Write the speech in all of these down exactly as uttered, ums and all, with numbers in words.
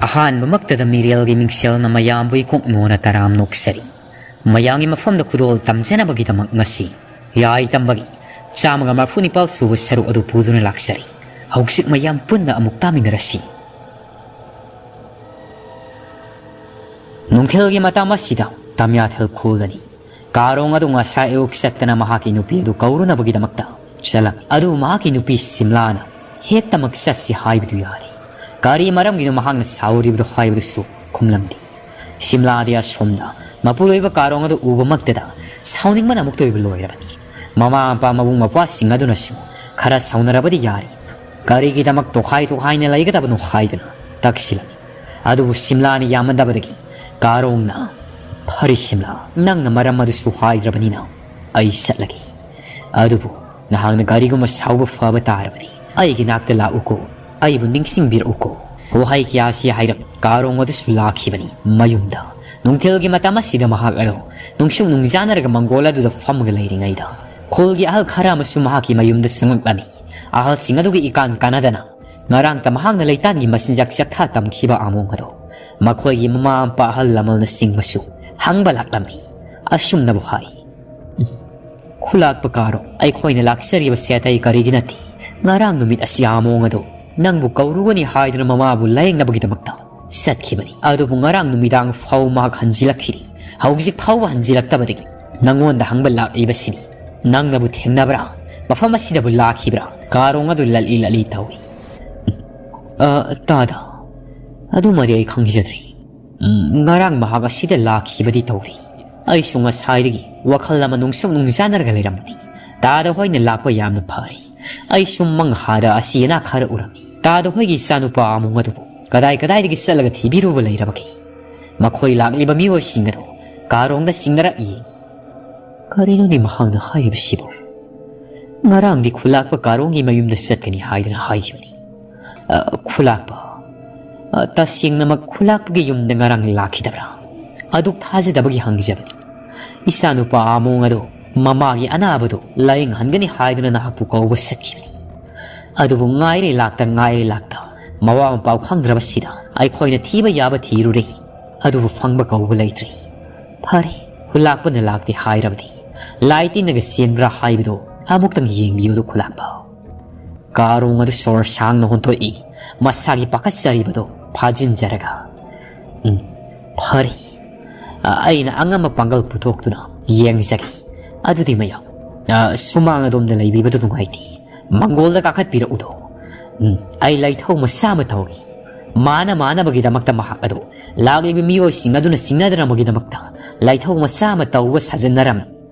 ꯑꯍꯥꯟꯕꯃꯛꯇꯗ ꯃꯤꯔꯦꯜꯒꯤ ꯃꯤꯡꯁꯦꯜꯅ ꯃꯌꯥꯝꯕꯨ ꯏꯀꯣꯛ ꯅꯣꯟꯅ ꯇꯔꯥꯝ ꯅꯣꯛꯆꯔꯤ꯫ ꯃꯌꯥꯝꯒꯤ ꯃꯐꯝꯗ ꯈꯨꯗꯣꯜ ꯇꯝꯖꯅꯕꯒꯤꯗꯃꯛ ꯉꯁꯤ ꯌꯥꯏ ꯇꯝꯕꯒꯤ ꯆꯥꯝꯃꯒ ꯃꯔꯐꯨ ꯅꯤꯄꯥꯜ ꯁꯨꯕ ꯁꯔꯨꯛ ꯑꯗꯨ ꯄꯨꯗꯨꯅ ꯂꯥꯛꯆꯔꯤ꯫ ꯍꯧꯖꯤꯛ ꯃꯌꯥꯝ ꯄꯨꯟꯅ ꯑꯃꯨꯛ ꯇꯥꯃꯤꯟꯅꯔꯁꯤ꯫ ꯅꯨꯡꯊꯤꯜꯒꯤ ꯃꯇꯝ ꯑꯁꯤꯗ ꯇꯝꯌꯥꯊꯦꯜ ꯈꯨꯜꯗꯅꯤ꯫ ꯀꯥꯔꯣꯡ ꯑꯗꯨ ꯉꯁꯥꯏ ꯑꯌꯨꯛ ꯆꯠꯇꯅ ꯃꯍꯥꯛꯀꯤ ꯅꯨꯄꯤ ꯑꯗꯨ ꯀꯧꯔꯨꯅꯕꯒꯤꯗꯃꯛꯇ ꯆꯠꯂꯝꯃꯤ꯫ ꯑꯗꯨꯕꯨ ꯃꯍꯥꯛꯀꯤ ꯅꯨꯄꯤ ꯁꯤꯝꯂꯥꯅ ꯍꯦꯛꯇꯃꯛ ꯆꯠꯁꯤ ꯍꯥꯏꯕꯗꯨ ꯌꯥꯔꯦ꯫ ꯀꯔꯤ ꯃꯔꯝꯒꯤꯅꯣ ꯃꯍꯥꯛꯅ ꯁꯥꯎꯔꯤꯕꯗꯨ ꯍꯥꯏꯕꯗꯨꯁꯨ ꯈꯨꯝꯂꯝꯗꯦ꯫ ꯁꯤꯝꯂꯥꯗꯤ ꯑꯁꯣꯝꯗ ꯃꯄꯨꯔꯣꯏꯕ ꯀꯥꯔꯣꯡ ꯑꯗꯨ ꯎꯕꯃꯛꯇꯗ ꯁꯥꯎꯅꯤꯡꯕꯅ ꯑꯃꯨꯛꯇ ꯑꯣꯏꯕ ꯂꯣꯏꯔꯕꯅꯤ꯫ ꯃꯃꯥ ꯃꯄꯥ ꯃꯕꯨꯡ ꯃꯧꯄ꯭ꯋꯥꯁꯤꯡ ꯑꯗꯨꯅꯁꯨ ꯈꯔ ꯁꯥꯎꯅꯔꯕꯗꯤ ꯌꯥꯔꯤ꯫ ꯀꯔꯤꯒꯤꯗꯃꯛ ꯇꯣꯈꯥꯏ ꯇꯣꯈꯥꯏꯅ ꯂꯩꯒꯗꯕꯅꯣ ꯍꯥꯏꯗꯨꯅ ꯇꯛꯁꯤꯜꯂꯝꯃꯤ꯫ ꯑꯗꯨꯕꯨ ꯁꯤꯝꯂꯥꯅ ꯌꯥꯝꯃꯟꯗꯕꯗꯒꯤ ꯀꯥꯔꯣꯡꯅ, "ꯐꯔꯦ ꯁꯤꯝꯂꯥ, ꯅꯪꯅ ꯃꯔꯝ ꯑꯗꯨꯁꯨ ꯍꯥꯏꯗ꯭ꯔꯕꯅꯤꯅ ꯑꯩ ꯆꯠꯂꯒꯦ꯫ ꯑꯗꯨꯕꯨ ꯅꯍꯥꯛꯅ ꯀꯔꯤꯒꯨꯝꯕ ꯁꯥꯎꯕ ꯐꯕ ꯇꯥꯔꯕꯗꯤ ꯑꯩꯒꯤ ꯅꯥꯛꯇ ꯂꯥꯛꯎꯀꯣ, ꯑꯩꯕꯨ ꯅꯤꯡꯁꯤꯡꯕꯤꯔꯛꯎꯀꯣ"꯫ ꯋꯥꯍꯩ ꯀꯌꯥꯁꯤ ꯍꯥꯏꯔꯞ ꯀꯥꯔꯣꯡ ꯑꯗꯨꯁꯨ ꯂꯥꯛꯈꯤꯕꯅꯤ ꯃꯌꯨꯝꯗ꯫ ꯅꯨꯡꯊꯤꯜꯒꯤ ꯃꯇꯝ ꯑꯁꯤꯗ ꯃꯍꯥꯛ ꯑꯗꯣ ꯅꯨꯡꯁꯨꯛ ꯅꯨꯡꯖꯥꯅꯔꯒ ꯃꯪꯒꯣꯜ ꯑꯗꯨꯗ ꯐꯝꯃꯒ ꯂꯩꯔꯤꯉꯩꯗ ꯈꯨꯜꯒꯤ ꯑꯍꯜ ꯈꯔ ꯑꯃꯁꯨ ꯃꯍꯥꯛꯀꯤ ꯃꯌꯨꯝꯗ ꯆꯪꯂꯛꯂꯝꯃꯤ꯫ ꯑꯍꯜꯁꯤꯡ ꯑꯗꯨꯒꯤ ꯏꯀꯥꯟ ꯀꯥꯟꯅꯗꯅ ꯉꯔꯥꯡꯇ ꯃꯍꯥꯛꯅ ꯂꯩꯇꯥꯟꯒꯤ ꯃꯆꯤꯟꯖꯥꯛ ꯆꯥꯛꯊꯥ ꯇꯝꯈꯤꯕ ꯑꯃꯣꯡ ꯑꯗꯣ ꯃꯈꯣꯏꯒꯤ ꯃꯃꯥ ꯃꯄꯥ ꯑꯍꯜ ꯂꯃꯟꯅꯆꯤꯡꯕꯁꯨ ꯍꯪꯕ ꯂꯥꯛꯂꯝꯃꯤ꯫ ꯑꯁꯨꯝꯅꯕꯨ ꯍꯥꯏ, "ꯈꯨꯂꯥꯛꯄ ꯀꯥꯔꯣ, ꯑꯩꯈꯣꯏꯅ ꯂꯥꯛꯆꯔꯤꯕꯁꯦ ꯑꯇꯩ ꯀꯔꯤꯒꯤ ꯅꯠꯇꯦ꯫ ꯉꯔꯥꯡ ꯅꯨꯃꯤꯠ ꯑꯁꯤ ꯑꯃꯣꯡ ꯑꯗꯣ ꯅꯪꯕꯨ ꯀꯧꯔꯨꯒꯅꯤ ꯍꯥꯏꯗꯨꯅ ꯃꯃꯥꯕꯨ ꯂꯥꯌꯦꯡꯅꯕꯒꯤꯗꯃꯛꯇ ꯆꯠꯈꯤꯕꯅꯤ꯫ ꯑꯗꯨꯕꯨ ꯉꯔꯥꯡ ꯅꯨꯃꯤꯗꯥꯡ ꯐꯥꯎ ꯃꯍꯥꯛ ꯍꯟꯖꯤꯜꯂꯛꯈꯤꯗꯦ꯫ ꯍꯧꯖꯤꯛ ꯐꯥꯎꯕ ꯍꯟꯖꯤꯜꯂꯛꯇꯕꯗꯒꯤ ꯅꯪꯉꯣꯟꯗ ꯍꯪꯕ ꯂꯥꯛꯂꯤꯕꯁꯤꯅꯤ꯫ ꯅꯪꯅꯕꯨ ꯊꯦꯡꯅꯕ꯭ꯔꯥ? ꯃꯐꯝ ꯑꯁꯤꯗꯕꯨ ꯂꯥꯛꯈꯤꯕ꯭ꯔꯥ?" ꯀꯥꯔꯣꯡ ꯑꯗꯨ ꯂꯠꯂꯤ ꯂꯠꯂꯤ ꯇꯧꯏ꯫ "ꯑ, ꯇꯥꯗ, ꯑꯗꯨꯃꯗꯤ ꯑꯩ ꯈꯪꯖꯗ꯭ꯔꯤ꯫ ꯎꯝ, ꯉꯔꯥꯡ ꯃꯍꯥꯛ ꯑꯁꯤꯗ ꯂꯥꯛꯈꯤꯕꯗꯤ ꯇꯧꯔꯤ꯫ ꯑꯩꯁꯨ ꯉꯁꯥꯏꯗꯒꯤ ꯋꯥꯈꯜ ꯑꯃ ꯅꯨꯡꯁꯨꯛ ꯅꯨꯡꯖꯥꯅꯔꯒ ꯂꯩꯔꯝꯕꯅꯤ꯫ ꯇꯥꯗ ꯍꯣꯏꯅ ꯂꯥꯛꯄ ꯌꯥꯝꯅ ꯐꯔꯦ꯫ ꯑꯩꯁꯨ ꯃꯪꯍꯥꯗ ꯑꯁꯤ ꯑꯅꯥ ꯈꯔ ꯎꯔꯝꯃꯤ꯫ ꯇꯥꯗ ꯍꯣꯏꯒꯤ ꯏꯆꯥꯅꯨꯄꯥ ꯑꯃꯣꯡ ꯑꯗꯨꯕꯨ ꯀꯗꯥꯏ ꯀꯗꯥꯏꯗꯒꯤ ꯆꯠꯂꯒ ꯊꯤꯕꯤꯔꯨꯕ ꯂꯩꯔꯕꯒꯦ?" ꯃꯈꯣꯏ ꯂꯥꯛꯂꯤꯕ ꯃꯤꯑꯣꯏꯁꯤꯡ ꯑꯗꯨ ꯀꯥꯔꯣꯡꯗ ꯆꯤꯡꯅꯔꯛꯏ꯫ "ꯀꯔꯤꯅꯣꯅꯦ ꯃꯍꯥꯛꯅ ꯍꯥꯏꯔꯤꯕꯁꯤꯕꯨ? ꯉꯔꯥꯡꯗꯤ ꯈꯨꯂꯥꯛꯄ ꯀꯥꯔꯣꯡꯒꯤ ꯃꯌꯨꯝꯗ ꯆꯠꯀꯅꯤ ꯍꯥꯏꯗꯨꯅ ꯍꯥꯏꯈꯤꯕꯅꯤ꯫ ꯑ, ꯈꯨꯂꯥꯛꯄ? ꯑ, ꯇꯁꯦꯡꯅꯃꯛ ꯈꯨꯂꯥꯛꯄꯒꯤ ꯌꯨꯝꯗ ꯉꯔꯥꯡ ꯂꯥꯛꯈꯤꯗꯕ꯭ꯔꯥ?" ꯑꯗꯨꯛ ꯊꯥꯖꯗꯕꯒꯤ ꯍꯪꯖꯕꯅꯤ꯫ "ꯏꯆꯥꯅꯨꯄꯥ ꯑꯃꯣꯡ ꯑꯗꯨ ꯃꯃꯥꯒꯤ ꯑꯅꯥꯕꯗꯨ ꯂꯥꯌꯦꯡꯍꯟꯒꯅꯤ ꯍꯥꯏꯗꯨꯅ ꯅꯍꯥꯛꯄꯨ ꯀꯧꯕ ꯆꯠꯈꯤꯕꯅꯤ꯫ ꯑꯗꯨꯕꯨ ꯉꯥꯏꯔꯦ ꯂꯥꯛꯇ, ꯉꯥꯏꯔꯦ ꯂꯥꯛꯇ, ꯃꯋꯥ ꯃꯄꯥꯎ ꯈꯪꯗ꯭ꯔꯕꯁꯤꯗ ꯑꯩꯈꯣꯏꯅ ꯊꯤꯕ ꯌꯥꯕ ꯊꯤꯔꯨꯔꯦ, ꯑꯗꯨꯕꯨ ꯐꯪꯕ ꯀꯧꯕ ꯂꯩꯇ꯭ꯔꯦ꯫ ꯐꯔꯦ, ꯈꯨꯂꯥꯛꯄꯅ ꯂꯥꯛꯇꯦ ꯍꯥꯏꯔꯕꯗꯤ ꯂꯥꯏ ꯇꯤꯟꯅꯒ ꯆꯦꯟꯕ꯭ꯔꯥ ꯍꯥꯏꯕꯗꯨ ꯑꯃꯨꯛꯇꯪ ꯌꯦꯡꯕꯤꯌꯨꯗ ꯈꯨꯂꯥꯛꯄ꯫ ꯀꯥꯔꯣꯡ ꯑꯗꯨ ꯁꯣꯔ ꯁꯥꯡꯅ ꯍꯣꯟꯊꯣꯛꯏ, ꯃꯁꯥꯒꯤ ꯄꯥꯈꯠꯆꯔꯤꯕꯗꯨ ꯐꯥꯖꯤꯟꯖꯔꯒ꯫ "ꯎꯝ, ꯐꯔꯦ꯫ ꯑ, ꯑꯩꯅ ꯑꯉꯝꯕ ꯄꯥꯡꯒꯜ ꯄꯨꯊꯣꯛꯇꯨꯅ ꯌꯦꯡꯖꯒꯦ꯫ ꯑꯗꯨꯗꯤ ꯃꯌꯥꯝ, ꯑ, ꯁꯨꯃꯥꯡ ꯑꯗꯣꯝꯗ ꯂꯩꯕꯤꯕꯗꯨ ꯅꯨꯡꯉꯥꯏꯇꯦ꯫ ꯃꯪꯒꯣꯜꯗ ꯀꯥꯈꯠꯄꯤꯔꯛꯎꯗꯣ꯫ ꯎꯝ, ꯑꯩ ꯂꯥꯏꯊꯧ ꯃꯆꯥ ꯑꯃ ꯇꯧꯏ꯫ ꯃꯥꯅ ꯃꯥꯅꯕꯒꯤꯗꯃꯛꯇ ꯃꯍꯥꯛ ꯑꯗꯨ ꯂꯥꯛꯂꯤꯕ ꯃꯤꯑꯣꯏꯁꯤꯡ ꯑꯗꯨꯅ ꯆꯤꯡꯅꯗꯅꯕꯒꯤꯗꯃꯛꯇ ꯂꯥꯏꯊꯧ ꯃꯆꯥ ꯑꯃ ꯇꯧꯕ ꯁꯥꯖꯟꯅꯔꯝꯃꯤ꯫"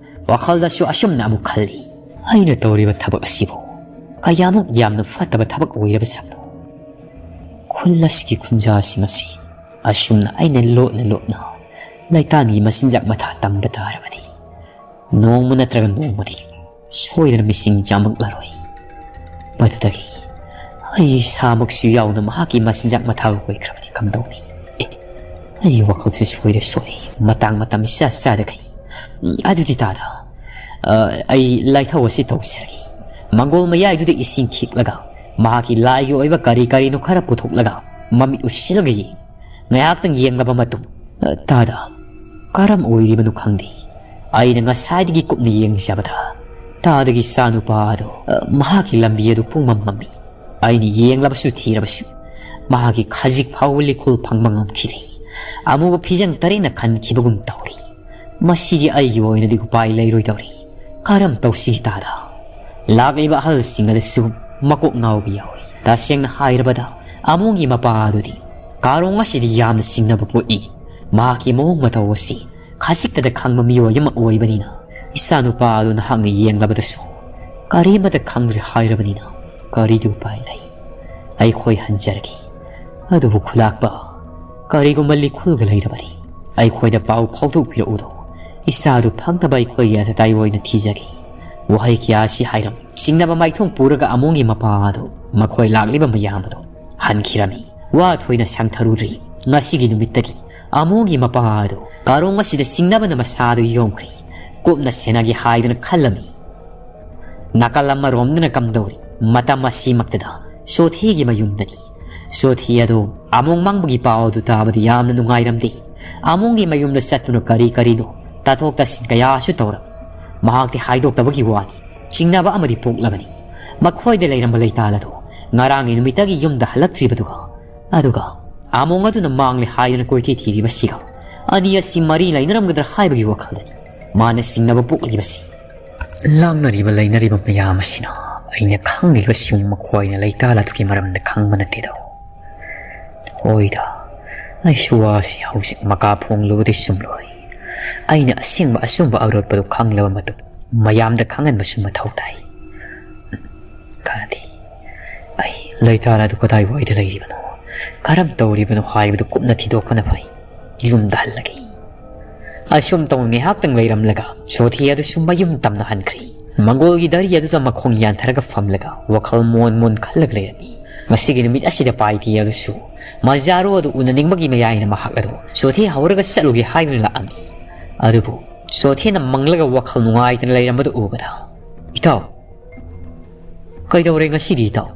ꯋꯥꯈꯜꯗꯁꯨ ꯑꯁꯨꯝꯅ ꯑꯃꯨꯛ ꯈꯜꯂꯤ, "ꯑꯩꯅ ꯇꯧꯔꯤꯕ ꯊꯕꯛ ꯑꯁꯤꯕꯨ ꯀꯌꯥꯃꯨꯛ ꯌꯥꯝꯅ ꯐꯠꯇꯕ ꯊꯕꯛ ꯑꯣꯏꯔꯕ ꯖꯥꯠꯅꯣ? ꯈꯨꯜ ꯑꯁꯤꯒꯤ ꯈꯨꯟꯖꯥꯁꯤꯡ ꯑꯁꯤ ꯑꯁꯨꯝꯅ ꯑꯩꯅ ꯂꯣꯠꯅ ꯂꯣꯠꯅ ꯂꯩꯇꯥꯟꯒꯤ ꯃꯆꯤꯟꯖꯥꯛ ꯃꯊꯥ ꯇꯝꯕ ꯇꯥꯔꯕꯗꯤ ꯅꯣꯡꯃ ꯅꯠꯇ꯭ꯔꯒ ꯅꯣꯡꯃꯗꯤ ꯁꯣꯏꯗꯅ ꯃꯤꯁꯤꯡ ꯌꯥꯝꯂꯛꯂꯔꯣꯏ꯫ ꯃꯗꯨꯗꯒꯤ ꯑꯩ ꯏꯁꯥꯃꯛꯁꯨ ꯌꯥꯎꯅ ꯃꯍꯥꯛꯀꯤ ꯃꯆꯤꯟꯖꯥꯛ ꯃꯊꯥꯒ ꯑꯣꯏꯈ꯭ꯔꯕꯗꯤ ꯀꯝꯗꯧꯅꯤ? ꯑꯦ, ꯑꯩꯒꯤ ꯋꯥꯈꯜꯁꯦ ꯁꯣꯏꯔꯦ, ꯁꯣꯏꯔꯦ꯫ ꯃꯇꯥꯡ ꯃꯇꯝ ꯏꯆꯥ ꯆꯥꯗꯈꯩ꯫ ꯎꯝ, ꯑꯗꯨꯗꯤ ꯇꯥꯗ, ꯑ, ꯑꯩ ꯂꯥꯏꯊꯧ ꯑꯁꯤ ꯇꯧꯖꯔꯒꯦ꯫ ꯃꯪꯒꯣꯜ ꯃꯌꯥꯏꯗꯨꯗ ꯏꯁꯤꯡ ꯈꯤꯛꯂꯒ ꯃꯍꯥꯛꯀꯤ ꯂꯥꯏꯒꯤ ꯑꯣꯏꯕ ꯀꯔꯤ ꯀꯔꯤꯅꯣ ꯈꯔ ꯄꯨꯊꯣꯛꯂꯒ ꯃꯃꯤꯠ ꯎꯏꯁꯤꯜꯂꯒ ꯌꯦꯡ-, ꯉꯥꯏꯍꯥꯛꯇꯪ ꯌꯦꯡꯂꯕ ꯃꯇꯨꯡ, ꯑ, ꯇꯥꯗ, ꯀꯔꯝ ꯑꯣꯏꯔꯤꯕꯅꯣ ꯈꯪꯗꯦ꯫ ꯑꯩꯅ ꯉꯁꯥꯏꯗꯒꯤ ꯀꯨꯞꯅ ꯌꯦꯡꯖꯕꯗ ꯇꯥꯗꯒꯤ ꯏꯆꯥꯅꯨꯄꯥ ꯑꯗꯨ, ꯑ, ꯃꯍꯥꯛꯀꯤ ꯂꯝꯕꯤ ꯑꯗꯨ ꯄꯨꯡꯃꯝ ꯃꯝꯃꯤ꯫ ꯑꯩꯅ ꯌꯦꯡꯂꯕꯁꯨ ꯊꯤꯔꯕꯁꯨ ꯃꯍꯥꯛꯀꯤ ꯈꯖꯤꯛ ꯐꯥꯎꯕ ꯂꯤꯈꯨꯜ ꯐꯪꯕ ꯉꯝꯈꯤꯗꯦ꯫ ꯑꯃꯨꯕ ꯐꯤꯖꯪ ꯇꯔꯦꯠꯅ ꯈꯟꯈꯤꯕꯒꯨꯝ ꯇꯧꯔꯤ꯫ ꯃꯁꯤꯗꯤ ꯑꯩꯒꯤ ꯑꯣꯏꯅꯗꯤ ꯎꯄꯥꯏ ꯂꯩꯔꯣꯏꯗꯧꯔꯤ꯫ ꯀꯔꯝ ꯇꯧꯁꯤꯒꯦ ꯇꯥꯗ? ꯂꯥꯛꯂꯤꯕ ꯑꯍꯜꯁꯤꯡ ꯑꯗꯨꯁꯨ ꯃꯀꯣꯛ ꯉꯥꯎꯕ ꯌꯥꯎꯔꯤ꯫ ꯇꯁꯦꯡꯅ ꯍꯥꯏꯔꯕꯗ ꯑꯃꯣꯝꯒꯤ ꯃꯄꯥ ꯑꯗꯨꯗꯤ ꯀꯥꯔꯣꯡ ꯑꯁꯤꯗ ꯌꯥꯝꯅ ꯆꯤꯡꯅꯕ ꯄꯣꯛꯏ꯫ ꯃꯍꯥꯛꯀꯤ ꯃꯑꯣꯡ ꯃꯇꯧ ꯑꯁꯤ ꯈꯖꯤꯛꯇꯗ ꯈꯪꯕ ꯃꯤꯑꯣꯏ ꯑꯃ ꯑꯣꯏꯕꯅꯤꯅ, ꯏꯆꯥꯅꯨꯄꯥ ꯑꯗꯨ ꯅꯍꯥꯛꯅ ꯌꯦꯡꯂꯕꯗꯁꯨ ꯀꯔꯤꯃꯠꯇ ꯈꯪꯗ꯭ꯔꯦ ꯍꯥꯏꯔꯕꯅꯤꯅ ꯀꯔꯤꯗꯤ ꯎꯄꯥꯏ ꯂꯩ? ꯑꯩꯈꯣꯏ ꯍꯟꯖꯔꯒꯦ꯫ ꯑꯗꯨꯕꯨ ꯈꯨꯂꯥꯛꯄ, ꯀꯔꯤꯒꯨꯝꯕ ꯂꯤꯈꯨꯜꯒ ꯂꯩꯔꯕꯗꯤ ꯑꯩꯈꯣꯏꯗ ꯄꯥꯎ ꯐꯥꯎꯗꯣꯛꯄꯤꯔꯛꯎꯗꯣ꯫ ꯏꯆꯥꯗꯨ ꯐꯪꯅꯕ ꯑꯩꯈꯣꯏꯒꯤ ꯑꯇꯇꯥꯏ ꯑꯣꯏꯅ ꯊꯤꯖꯒꯦ꯫ ꯋꯥꯍꯩ ꯀꯌꯥ ꯑꯁꯤ ꯍꯥꯏꯔꯝ ꯆꯤꯡꯅꯕ ꯃꯥꯏꯊꯣꯡ ꯄꯨꯔꯒ ꯑꯃꯣꯝꯒꯤ ꯃꯄꯥ ꯑꯗꯨ ꯃꯈꯣꯏ ꯂꯥꯛꯂꯤꯕ ꯃꯌꯥꯝ ꯑꯗꯨ ꯍꯟꯈꯤꯔꯝꯃꯤ꯫ ꯋꯥ ꯊꯣꯏꯅ ꯁꯥꯡꯊꯔꯨꯗ꯭ꯔꯤ꯫ ꯉꯁꯤꯒꯤ ꯅꯨꯃꯤꯠꯇꯒꯤ ꯑꯃꯣꯝꯒꯤ ꯃꯄꯥ ꯑꯗꯨ ꯀꯥꯔꯣꯡ ꯑꯁꯤꯗ ꯆꯤꯡꯅꯕꯅ ꯃꯁꯥꯗꯨ ꯌꯣꯝꯈ꯭ꯔꯦ꯫ ꯀꯨꯞꯅ ꯁꯦꯟꯅꯒꯦ ꯍꯥꯏꯗꯨꯅ ꯈꯜꯂꯝꯃꯤ꯫ ꯅꯥꯀꯜ ꯑꯃꯔꯣꯝꯗꯅ ꯀꯝꯗꯧꯔꯤ? ꯃꯇꯝ ꯑꯁꯤꯃꯛꯇꯗ ꯆꯣꯊꯦꯒꯤ ꯃꯌꯨꯝꯗꯅꯤ꯫ ꯆꯣꯊꯤ ꯑꯗꯨ ꯑꯃꯣꯡ ꯃꯥꯡꯕꯒꯤ ꯄꯥꯎ ꯑꯗꯨ ꯇꯥꯕꯗ ꯌꯥꯝꯅ ꯅꯨꯡꯉꯥꯏꯔꯝꯗꯦ꯫ ꯑꯃꯣꯡꯒꯤ ꯃꯌꯨꯝꯗ ꯆꯠꯇꯨꯅ ꯀꯔꯤ ꯀꯔꯤꯅꯣ ꯇꯥꯊꯣꯛ ꯇꯥꯁꯤꯟ ꯀꯌꯥꯁꯨ ꯇꯧꯔꯝꯃꯤ꯫ ꯃꯍꯥꯛꯇꯤ ꯍꯥꯏꯗꯣꯛꯇꯕꯒꯤ ꯋꯥꯅꯤ, ꯆꯤꯡꯅꯕ ꯑꯃꯗꯤ ꯄꯣꯛꯂꯕꯅꯤ꯫ ꯃꯈꯣꯏꯗ ꯂꯩꯔꯝꯕ ꯂꯩꯇꯥꯜ ꯑꯗꯨ ꯉꯔꯥꯡꯒꯤ ꯅꯨꯃꯤꯠꯇꯒꯤ ꯌꯨꯝꯗ ꯍꯜꯂꯛꯇ꯭ꯔꯤꯕꯗꯨꯒ, ꯑꯗꯨꯒ ꯑꯃꯣꯡ ꯑꯗꯨꯅ ꯃꯥꯡꯂꯦ ꯍꯥꯏꯗꯨꯅ ꯀꯣꯏꯊꯤ ꯊꯤꯔꯤꯕꯁꯤꯒ ꯑꯅꯤ ꯑꯁꯤ ꯃꯔꯤ ꯂꯩꯅꯔꯝꯒꯗ꯭ꯔꯥ ꯍꯥꯏꯕꯒꯤ ꯋꯥꯈꯜꯗꯅꯤ ꯃꯥꯅ ꯆꯤꯡꯅꯕ ꯄꯣꯛꯂꯤꯕꯁꯤ꯫ ꯂꯥꯡꯅꯔꯤꯕ ꯂꯩꯅꯔꯤꯕ ꯃꯌꯥꯝ ꯑꯁꯤꯅ ꯑꯩꯅ ꯈꯪꯂꯤꯕꯁꯤꯡ ꯃꯈꯣꯏꯅ ꯂꯩꯇꯥꯜ ꯑꯗꯨꯒꯤ ꯃꯔꯝꯗ ꯈꯪꯕ ꯅꯠꯇꯦꯗꯣ꯫ ꯍꯣꯏꯗ, ꯑꯩꯁꯨ ꯋꯥꯁꯤ ꯍꯧꯖꯤꯛ ꯃꯀꯥ ꯐꯣꯡꯂꯨꯕꯗꯤ ꯆꯨꯝꯂꯣꯏ꯫ ꯑꯩꯅ ꯑꯁꯦꯡꯕ ꯑꯆꯨꯝꯕ ꯑꯔꯣꯠꯄꯗꯨ ꯈꯪꯂꯕ ꯃꯇꯨꯡ ꯃꯌꯥꯝꯗ ꯈꯪꯍꯟꯕꯁꯨ ꯃꯊꯧ ꯇꯥꯏ꯫ ꯈꯔꯗꯤ ꯑꯩ ꯂꯩꯇꯥꯜ ꯑꯗꯨ ꯀꯗꯥꯏꯋꯥꯏꯗ ꯂꯩꯔꯤꯕꯅꯣ, ꯀꯔꯝ ꯇꯧꯔꯤꯕꯅꯣ ꯍꯥꯏꯕꯗꯨ ꯀꯨꯞꯅ ꯊꯤꯗꯣꯛꯄꯅ ꯐꯩ꯫ ꯌꯨꯝꯗ ꯍꯜꯂꯒꯦ꯫ ꯑꯁꯨꯝ ꯇꯧꯅ ꯉꯥꯏꯍꯥꯛꯇꯪ ꯂꯩꯔꯝꯂꯒ ꯁꯣꯊꯤ ꯑꯗꯨꯁꯨ ꯃꯌꯨꯝ ꯇꯝꯅ ꯍꯟꯈ꯭ꯔꯦ꯫ ꯃꯪꯒꯣꯜꯒꯤ ꯗꯥꯔꯤ ꯑꯗꯨꯗ ꯃꯈꯣꯡ ꯌꯥꯟꯊꯔꯒ ꯐꯝꯂꯒ ꯋꯥꯈꯜ ꯃꯣꯟ ꯃꯣꯟ ꯈꯜꯂꯒ ꯂꯩꯔꯝꯃꯤ꯫ ꯉꯁꯤꯒꯤ ꯅꯨꯃꯤꯠ ꯑꯁꯤꯗ ꯄꯥꯏꯇꯤ ꯑꯗꯨꯁꯨ ꯃꯖꯥꯔꯣ ꯑꯗꯨ ꯎꯅꯅꯤꯡꯕꯒꯤ ꯃꯌꯥꯏꯅ ꯃꯍꯥꯛ ꯑꯗꯨ ꯁꯣꯊꯤ ꯍꯧꯔꯒ ꯆꯠꯂꯨꯒꯦ ꯍꯥꯏꯗꯨꯅ ꯂꯥꯛꯑꯝꯃꯤ꯫ ꯑꯗꯨꯕꯨ ꯁꯣꯊꯤꯅ ꯃꯪꯂꯒ ꯋꯥꯈꯜ ꯅꯨꯡꯉꯥꯏꯇꯅ ꯂꯩꯔꯝꯕꯗꯨ ꯎꯕꯗ, "ꯏꯇꯥꯎ, ꯀꯩꯗꯧꯔꯦ ꯉꯁꯤꯗꯤ ꯏꯇꯥꯎ?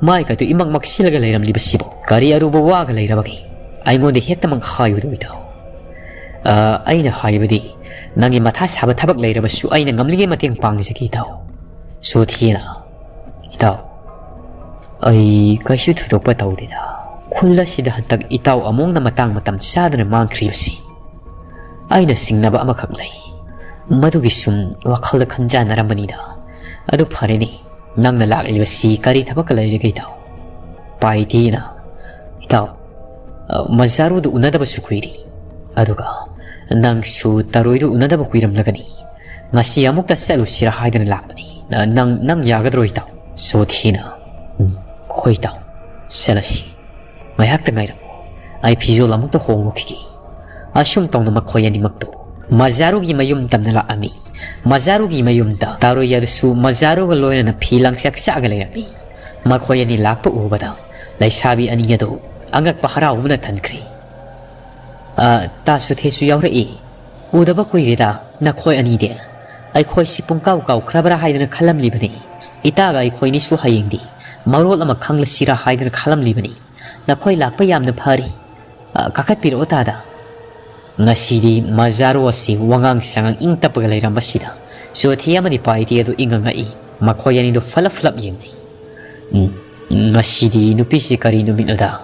ꯃꯥꯏꯒꯗꯨ ꯏꯃꯛ ꯃꯛꯁꯤꯜꯂꯒ ꯂꯩꯔꯝꯂꯤꯕꯁꯤꯕꯨ ꯀꯔꯤ ꯑꯔꯨꯕ ꯋꯥꯒ ꯂꯩꯔꯕꯒꯦ? ꯑꯩꯉꯣꯟꯗ ꯍꯦꯛꯇꯃꯛ ꯍꯥꯏꯌꯨꯗꯣ ꯏꯇꯥꯎ꯫ ꯑ, ꯑꯩꯅ ꯍꯥꯏꯕꯗꯤ, ꯅꯪꯒꯤ ꯃꯊꯥ ꯁꯥꯕ ꯊꯕꯛ ꯂꯩꯔꯕꯁꯨ ꯑꯩꯅ ꯉꯝꯂꯤꯉꯩ ꯃꯇꯦꯡ ꯄꯥꯡꯖꯒꯦ ꯏꯇꯥꯎ꯫" ꯁꯣꯊꯤꯅ, "ꯏꯇꯥꯎ, ꯑꯩ ꯀꯩꯁꯨ ꯊꯣꯏꯗꯣꯛꯄ ꯇꯧꯗꯦꯗ꯫ ꯈꯨꯜ ꯑꯁꯤꯗ ꯍꯟꯗꯛ ꯏꯇꯥꯎ ꯑꯃꯣꯡꯅ ꯃꯇꯥꯡ ꯃꯇꯝ ꯆꯥꯗꯅ ꯃꯥꯡꯈ꯭ꯔꯤꯕꯁꯤ ꯑꯩꯅ ꯆꯤꯡꯅꯕ ꯑꯃꯈꯛ ꯂꯩ꯫ ꯃꯗꯨꯒꯤ ꯁꯨꯝ ꯋꯥꯈꯜꯗ ꯈꯟꯖꯥꯟꯅꯔꯝꯕꯅꯤꯗ꯫ ꯑꯗꯨ ꯐꯔꯦꯅꯦ, ꯅꯪꯅ ꯂꯥꯛꯂꯤꯕꯁꯤ ꯀꯔꯤ ꯊꯕꯛꯀ ꯂꯩꯔꯒꯦ ꯏꯇꯥꯎ?" ꯄꯥꯏꯇꯤꯅ, "ꯏꯇꯥꯎ, ꯑ, ꯃꯖꯥꯔꯨꯗꯨ ꯎꯅꯗꯕꯁꯨ ꯀꯨꯏꯔꯦ꯫ ꯑꯗꯨꯒ ꯅꯪꯁꯨ ꯇꯔꯣꯏꯗꯨ ꯎꯅꯗꯕ ꯀꯨꯏꯔꯝꯂꯒꯅꯤ꯫ ꯉꯁꯤ ꯑꯃꯨꯛꯇ ꯆꯠꯂꯨꯁꯤꯔꯥ ꯍꯥꯏꯗꯅ ꯂꯥꯛꯄꯅꯤ꯫ ꯅ-, ꯅꯪ, ꯅꯪ ꯌꯥꯒꯗ꯭ꯔꯣ ꯏꯇꯥꯎ?" ꯁꯣꯊꯤꯅ, "ꯎꯝ, ꯍꯣꯏ ꯏꯇꯥꯎ, ꯆꯠꯂꯁꯤ꯫ ꯉꯥꯏꯍꯥꯛꯇ ꯉꯥꯏꯔꯝꯃꯨ, ꯑꯩ ꯐꯤꯖꯣꯜ ꯑꯃꯨꯛꯇ ꯍꯣꯡꯂꯨꯈꯤꯒꯦ꯫" ꯑꯁꯨꯝ ꯇꯧꯅ ꯃꯈꯣꯏ ꯑꯅꯤꯃꯛꯇꯨ ꯃꯖꯥꯔꯨꯒꯤ ꯃꯌꯨꯝ ꯇꯝꯅ ꯂꯥꯛꯑꯝꯃꯤ꯫ ꯃꯖꯥꯔꯨꯒꯤ ꯃꯌꯨꯝꯗ ꯇꯥꯔꯣꯏ ꯑꯗꯨꯁꯨ ꯃꯖꯥꯔꯨꯒ ꯂꯣꯏꯅꯅ ꯐꯤ ꯂꯥꯡꯆꯥꯛ ꯆꯥꯛꯑꯒ ꯂꯩꯔꯝꯃꯤ꯫ ꯃꯈꯣꯏ ꯑꯅꯤ ꯂꯥꯛꯄ ꯎꯕꯗ ꯂꯩꯁꯥꯕꯤ ꯑꯅꯤ ꯑꯗꯨ ꯑꯉꯛꯄ ꯍꯔꯥꯎꯕꯅ ꯊꯟꯈ꯭ꯔꯦ꯫ "ꯑ, ꯇꯥ ꯁꯨꯊꯦꯁꯨ ꯌꯥꯎꯔꯛꯏ꯫ ꯎꯗꯕ ꯀꯨꯏꯔꯦꯗ ꯅꯈꯣꯏ ꯑꯅꯤꯗꯤ꯫ ꯑꯩꯈꯣꯏꯁꯤ ꯄꯨꯡꯀꯥꯎ ꯀꯥꯎꯈ꯭ꯔꯕ꯭ꯔꯥ ꯍꯥꯏꯗꯅ ꯈꯜꯂꯝꯂꯤꯕꯅꯤ꯫ ꯏꯇꯥꯒ ꯑꯩꯈꯣꯏꯅꯤꯁꯨ ꯍꯌꯦꯡꯗꯤ ꯃꯔꯣꯜ ꯑꯃ ꯈꯪꯂꯁꯤꯔꯥ ꯍꯥꯏꯗꯅ ꯈꯜꯂꯝꯂꯤꯕꯅꯤ꯫ ꯅꯈꯣꯏ ꯂꯥꯛꯄ ꯌꯥꯝꯅ ꯐꯔꯦ꯫ ꯑ, ꯀꯥꯈꯠꯄꯤꯔꯛꯑꯣ ꯇꯥꯗ꯫ ꯉꯁꯤꯗꯤ ꯃꯖꯥꯔꯣ ꯑꯁꯤ ꯋꯥꯉꯥꯡ ꯁꯉꯥꯡ ꯏꯪ ꯇꯞꯄꯒ ꯂꯩꯔꯝꯕꯁꯤꯗ ꯆꯣꯊꯤ ꯑꯃꯗꯤ ꯄꯥꯏꯇꯤ ꯑꯗꯨ ꯏꯪꯉ ꯉꯛꯏ꯫ ꯃꯈꯣꯏ ꯑꯅꯤꯗꯨ ꯐꯂꯞ ꯐꯂꯞ ꯌꯦꯡꯅꯩ꯫ "ꯎꯝ, ꯉꯁꯤꯗꯤ ꯅꯨꯄꯤꯁꯤ ꯀꯔꯤ ꯅꯨꯃꯤꯠꯅꯣꯗ?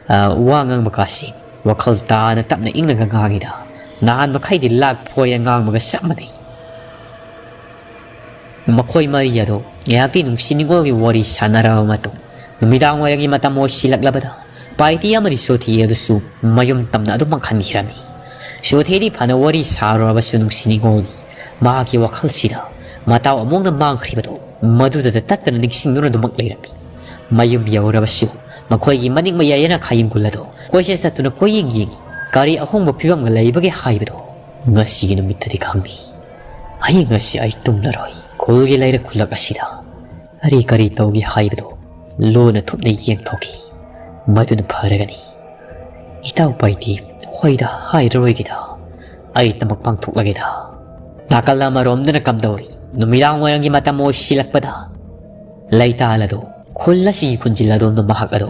ꯑ, ꯋꯥ ꯉꯥꯡꯕ ꯀꯥꯁꯤ ꯋꯥꯈꯜ ꯇꯥꯅ ꯇꯞꯅ ꯏꯪꯅꯒ ꯉꯥꯡꯉꯤꯗ꯫ ꯅꯍꯥꯟ ꯃꯈꯩꯗꯤ ꯂꯥꯛ ꯐꯣꯏꯔ ꯉꯥꯡꯕꯒ ꯆꯞ ꯃꯥꯟꯅꯩ꯫" ꯃꯈꯣꯏ ꯃꯔꯤ ꯑꯗꯨ ꯉꯥꯏꯍꯥꯛꯇꯤ ꯅꯨꯡꯁꯤ ꯅꯤꯉꯣꯜꯒꯤ ꯋꯥꯔꯤ ꯁꯥꯟꯅꯔꯕ ꯃꯇꯨꯡ, ꯅꯨꯃꯤꯗꯥꯡ ꯋꯥꯏꯔꯝꯒꯤ ꯃꯇꯝ ꯑꯣꯏꯁꯤꯜꯂꯛꯂꯕꯗ, ꯄꯥꯏꯇꯤ ꯑꯃꯗꯤ ꯁꯣꯊꯤ ꯑꯗꯨꯁꯨ ꯃꯌꯨꯝ ꯇꯝꯅ ꯑꯗꯨꯃꯛ ꯍꯟꯈꯤꯔꯝꯃꯤ꯫ ꯁꯣꯊꯤꯗꯤ ꯐꯅ ꯋꯥꯔꯤ ꯁꯥꯔꯨꯔꯕꯁꯨ, ꯅꯨꯡꯁꯤ ꯅꯤꯉꯣꯜꯒꯤ ꯃꯍꯥꯛꯀꯤ ꯋꯥꯈꯜꯁꯤꯗ ꯃꯇꯥꯎ ꯑꯃꯨꯛꯅ ꯃꯥꯡꯈ꯭ꯔꯤꯕꯗꯨ ꯃꯗꯨꯗ ꯇꯠꯇꯅ ꯅꯤꯡꯁꯤꯡꯗꯨꯅ ꯑꯗꯨꯃꯛ ꯂꯩꯔꯝꯃꯤ꯫ ꯃꯌꯨꯝ ꯌꯧꯔꯕꯁꯨ, ꯃꯈꯣꯏꯒꯤ ꯃꯅꯤꯡ ꯃꯌꯥꯏ ꯑꯅ ꯈꯥꯌꯤꯡꯒꯨꯜ ꯑꯗꯨ ꯀꯣꯏꯆꯠ ꯆꯠꯇꯨꯅ ꯀꯣꯏꯌꯦꯡ ꯌꯦꯡꯉꯤ꯫ ꯀꯔꯤ ꯑꯍꯣꯡꯕ ꯐꯤꯕꯝꯒ ꯂꯩꯕꯒꯦ ꯍꯥꯏꯕꯗꯨ ꯉꯁꯤꯒꯤ ꯅꯨꯃꯤꯠꯇꯗꯤ ꯈꯪꯉꯤ꯫ "ꯍꯌꯦꯡ ꯑꯁꯤ ꯑꯩ ꯇꯨꯝꯂꯔꯣꯏ꯫ ꯈꯨꯜꯒꯤ ꯂꯩꯔꯛ ꯈꯨꯜꯂꯛ ꯑꯁꯤꯗ ꯀꯔꯤ ꯀꯔꯤ ꯇꯧꯒꯦ ꯍꯥꯏꯕꯗꯨ ꯂꯣꯟꯅ ꯊꯨꯞꯅ ꯌꯦꯡꯊꯣꯛꯈꯤ꯫" "ꯃꯗꯨꯅ ꯐꯔꯒꯅꯤ꯫ ꯏꯇꯥꯎ ꯄꯥꯏꯇꯤ, ꯍꯣꯏꯗ, ꯍꯥꯏꯔꯔꯣꯏꯒꯦꯗ꯫ ꯑꯩ ꯇꯃꯛ ꯄꯥꯡꯊꯣꯛꯂꯒꯦꯗ꯫" ꯅꯥꯀꯜ ꯑꯃꯔꯣꯝꯗꯅ ꯀꯝꯗꯧꯔꯤ? ꯅꯨꯃꯤꯗꯥꯡ ꯋꯥꯏꯔꯝꯒꯤ ꯃꯇꯝ ꯑꯣꯏꯁꯤꯜꯂꯛꯄꯗ, ꯂꯩꯇꯥꯜ ꯑꯗꯨ ꯈꯨꯜ ꯑꯁꯤꯒꯤ ꯈꯨꯟꯖꯤꯜ ꯑꯗꯣꯝꯗ ꯃꯍꯥꯛ ꯑꯗꯨ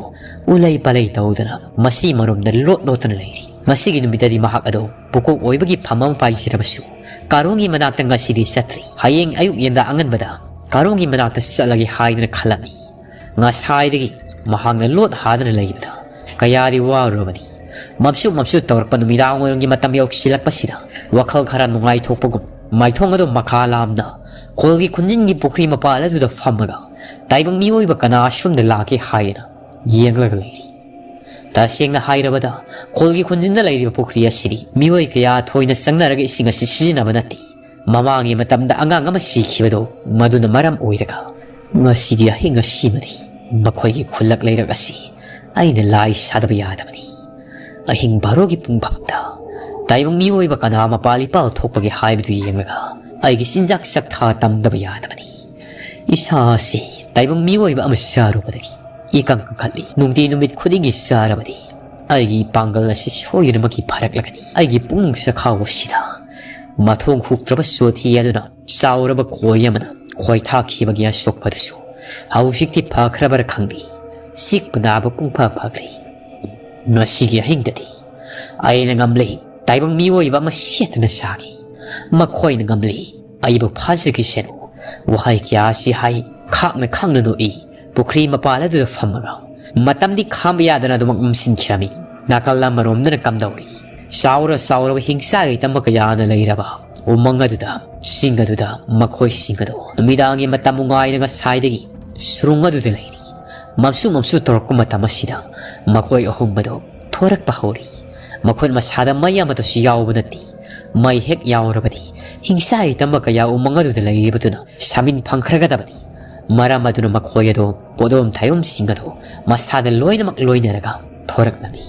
ꯎꯂꯩ ꯄꯥꯂꯩ ꯇꯧꯗꯅ ꯃꯁꯤ ꯃꯔꯣꯝꯗ ꯂꯣꯠ ꯂꯣꯠꯇꯨꯅ ꯂꯩꯔꯤ꯫ ꯉꯁꯤꯒꯤ ꯅꯨꯃꯤꯠꯇꯗꯤ ꯃꯍꯥꯛ ꯑꯗꯨ ꯄꯨꯀꯣꯛ ꯑꯣꯏꯕꯒꯤ ꯐꯝ ꯑꯃ ꯄꯥꯏꯖꯔꯕꯁꯨ, ꯀꯥꯔꯣꯡꯒꯤ ꯃꯅꯥꯛꯇ ꯉꯁꯤꯗꯤ ꯆꯠꯇ꯭ꯔꯤ꯫ ꯍꯌꯦꯡ ꯑꯌꯨꯛ ꯌꯦꯟꯗꯥ ꯑꯉꯟꯕꯗ ꯀꯥꯔꯣꯡꯒꯤ ꯃꯅꯥꯛꯇ ꯆꯠꯂꯒꯦ ꯍꯥꯏꯗꯨꯅ ꯈꯜꯂꯝꯃꯤ꯫ ꯉꯁꯥꯏꯗꯒꯤ ꯃꯍꯥꯛꯅ ꯂꯣꯠ ꯍꯥꯗꯅ ꯂꯩꯕꯗ ꯀꯌꯥꯗꯤ ꯋꯥꯔꯨꯔꯕꯅꯤ꯫ ꯃꯝꯁꯨ ꯃꯝꯁꯨ ꯇꯧꯔꯛꯄ ꯅꯨꯃꯤꯗꯥꯡ ꯋꯥꯏꯔꯝꯒꯤ ꯃꯇꯝ ꯌꯧꯁꯤꯜꯂꯛꯄꯁꯤꯗ, ꯋꯥꯈꯜ ꯈꯔ ꯅꯨꯡꯉꯥꯏꯊꯣꯛꯄꯒꯨꯝ, ꯃꯥꯏꯊꯣꯡ ꯑꯗꯨ ꯃꯈꯥ ꯂꯥꯝꯅ ꯈꯣꯜꯒꯤ ꯈꯨꯟꯖꯤꯟꯒꯤ ꯄꯨꯈ꯭ꯔꯤ ꯃꯄꯥꯜ ꯑꯗꯨꯗ ꯐꯝꯃꯒ, ꯇꯥꯏꯕꯪ ꯃꯤꯑꯣꯏꯕ ꯀꯅꯥ ꯑꯁꯣꯝꯗ ꯂꯥꯛꯀꯦ ꯍꯥꯏꯗꯅ ꯌꯦꯡꯂꯒ ꯂꯩꯔꯤ꯫ ꯇꯁꯦꯡꯅ ꯍꯥꯏꯔꯕꯗ, ꯈꯣꯜꯒꯤ ꯈꯨꯟꯖꯤꯟꯗ ꯂꯩꯔꯤꯕ ꯄꯨꯈ꯭ꯔꯤ ꯑꯁꯤꯗꯤ ꯃꯤꯑꯣꯏ ꯀꯌꯥ ꯊꯣꯏꯅ ꯆꯪꯅꯔꯒ ꯏꯁꯤꯡ ꯑꯁꯤ ꯁꯤꯖꯤꯟꯅꯕ ꯅꯠꯇꯦ꯫ ꯃꯃꯥꯡꯒꯤ ꯃꯇꯝꯗ ꯑꯉꯥꯡ ꯑꯃ ꯁꯤꯈꯤꯕꯗꯣ, ꯃꯗꯨꯅ ꯃꯔꯝ ꯑꯣꯏꯔꯒ ꯉꯁꯤꯗꯤ ꯑꯍꯤꯡ ꯑꯁꯤꯃꯗꯤ ꯃꯈꯣꯏꯒꯤ ꯈꯨꯜꯂꯛ ꯂꯩꯔꯛ ꯑꯁꯤ ꯑꯩꯅ ꯂꯥꯏ ꯁꯥꯗꯕ ꯌꯥꯗꯕꯅꯤ꯫ ꯑꯍꯤꯡ ꯕꯥꯔꯣꯒꯤ ꯄꯨꯡꯐꯝꯗ ꯇꯥꯏꯕꯪ ꯃꯤꯑꯣꯏꯕ ꯀꯅꯥ ꯃꯄꯥꯜ ꯏꯄꯥꯜ ꯊꯣꯛꯄꯒꯦ ꯍꯥꯏꯕꯗꯨ ꯌꯦꯡꯂꯒ ꯑꯩꯒꯤ ꯆꯤꯟꯖꯥꯛ ꯆꯥꯛꯊꯥ ꯇꯝꯗꯕ ꯌꯥꯗꯕꯅꯤ꯫ ꯏꯁꯥ ꯑꯁꯤ ꯇꯥꯏꯕꯪ ꯃꯤꯑꯣꯏꯕ ꯑꯃ ꯆꯥꯔꯨꯕꯗꯒꯤ ꯏꯀꯪ ꯀꯪꯈꯠꯂꯤ꯫ ꯅꯨꯡꯇꯤ ꯅꯨꯃꯤꯠ ꯈꯨꯗꯤꯡꯒꯤ ꯆꯥꯔꯕꯗꯤ ꯑꯩꯒꯤ ꯄꯥꯡꯒꯜ ꯑꯁꯤ ꯁꯣꯏꯗꯅꯃꯛꯀꯤ ꯐꯔꯛꯂꯒꯅꯤ꯫ ꯑꯩꯒꯤ ꯄꯨꯛꯅꯤꯡ ꯆꯈꯥꯎ ꯑꯁꯤꯗ ꯃꯊꯣꯡ ꯍꯨꯛꯇ꯭ꯔꯕ ꯆꯣꯊꯤ ꯑꯗꯨꯅ ꯆꯥꯎꯔꯕ ꯈꯣꯏ ꯑꯃꯅ ꯈꯣꯏꯊꯥꯈꯤꯕꯒꯤ ꯑꯁꯣꯛꯄꯗꯨꯁꯨ ꯍꯧꯖꯤꯛꯇꯤ ꯐꯈ꯭ꯔꯕꯔ ꯈꯪꯗꯦ꯫ ꯆꯤꯛꯄ ꯅꯥꯕ ꯄꯨꯡꯐ ꯐꯈ꯭ꯔꯦ꯫ ꯉꯁꯤꯒꯤ ꯑꯍꯤꯡꯗꯗꯤ ꯑꯩꯅ ꯉꯝꯂꯤ, ꯇꯥꯏꯕꯪ ꯃꯤꯑꯣꯏꯕ ꯑꯃ ꯁꯦꯠꯇꯨꯅ ꯁꯥꯈꯤ꯫ ꯃꯈꯣꯏꯅ ꯉꯝꯂꯤ, ꯑꯩꯕꯨ ꯐꯥꯖꯈꯤꯁꯅꯨ꯫ ꯋꯥꯍꯩ ꯀꯌꯥ ꯑꯁꯤ ꯍꯥꯏ, ꯈꯥꯛꯅ ꯈꯥꯛꯅ ꯅꯣꯛꯏ꯫ ꯄꯨꯈ꯭ꯔꯤ ꯃꯄꯥꯜ ꯑꯗꯨꯗ ꯐꯝꯃꯒ ꯃꯇꯝꯗꯤ ꯈꯥꯝꯕ ꯌꯥꯗꯅ ꯑꯗꯨꯃꯛ ꯃꯝꯁꯤꯟꯈꯤꯔꯝꯃꯤ꯫ ꯅꯥꯀꯜ ꯑꯃꯔꯣꯝꯗꯅ ꯀꯝꯗꯧꯔꯤ? ꯆꯥꯎꯔ ꯆꯥꯎꯔꯕ ꯍꯤꯡꯆꯥꯏ ꯇꯝꯕ ꯀꯌꯥꯅ ꯂꯩꯔꯕ ꯎꯃꯪ ꯑꯗꯨꯗ, ꯆꯤꯡ ꯑꯗꯨꯗ ꯃꯈꯣꯏꯁꯤꯡ ꯑꯗꯨ ꯅꯨꯃꯤꯗꯥꯡꯒꯤ ꯃꯇꯝ ꯉꯥꯏꯅ ꯉꯁꯥꯏꯗꯒꯤ ꯁꯨꯔꯨꯡ ꯑꯗꯨꯗ ꯂꯩꯔꯤ꯫ ꯃꯝꯁꯨ ꯃꯝꯁꯨ ꯇꯧꯔꯛꯄ ꯃꯇꯝ ꯑꯁꯤꯗ ꯃꯈꯣꯏ ꯑꯍꯨꯝ ꯑꯗꯨ ꯊꯣꯔꯛꯄ ꯍꯧꯔꯤ꯫ ꯃꯈꯨꯠ ꯃꯁꯥꯗ ꯃꯩ ꯑꯃꯠꯇꯁꯨ ꯌꯥꯎꯕ ꯅꯠꯇꯦ꯫ ꯃꯩ ꯍꯦꯛ ꯌꯥꯎꯔꯕꯗꯤ ꯍꯤꯡꯆꯥꯏ ꯇꯝꯕ ꯀꯌꯥ ꯎꯃꯪ ꯑꯗꯨꯗ ꯂꯩꯔꯤꯕꯗꯨꯅ ꯁꯥꯃꯤꯟ ꯐꯪꯈ꯭ꯔꯒꯗꯕꯅꯤ꯫ ꯃꯔꯝ ꯑꯗꯨꯅ ꯃꯈꯣꯏ ꯑꯗꯨ ꯄꯣꯠꯂꯨꯝ ꯊꯥꯌꯨꯝꯁꯤꯡ ꯑꯗꯨ ꯃꯁꯥꯗ ꯂꯣꯏꯅꯃꯛ ꯂꯣꯏꯅꯔꯒ ꯊꯣꯔꯛꯂꯝꯃꯤ꯫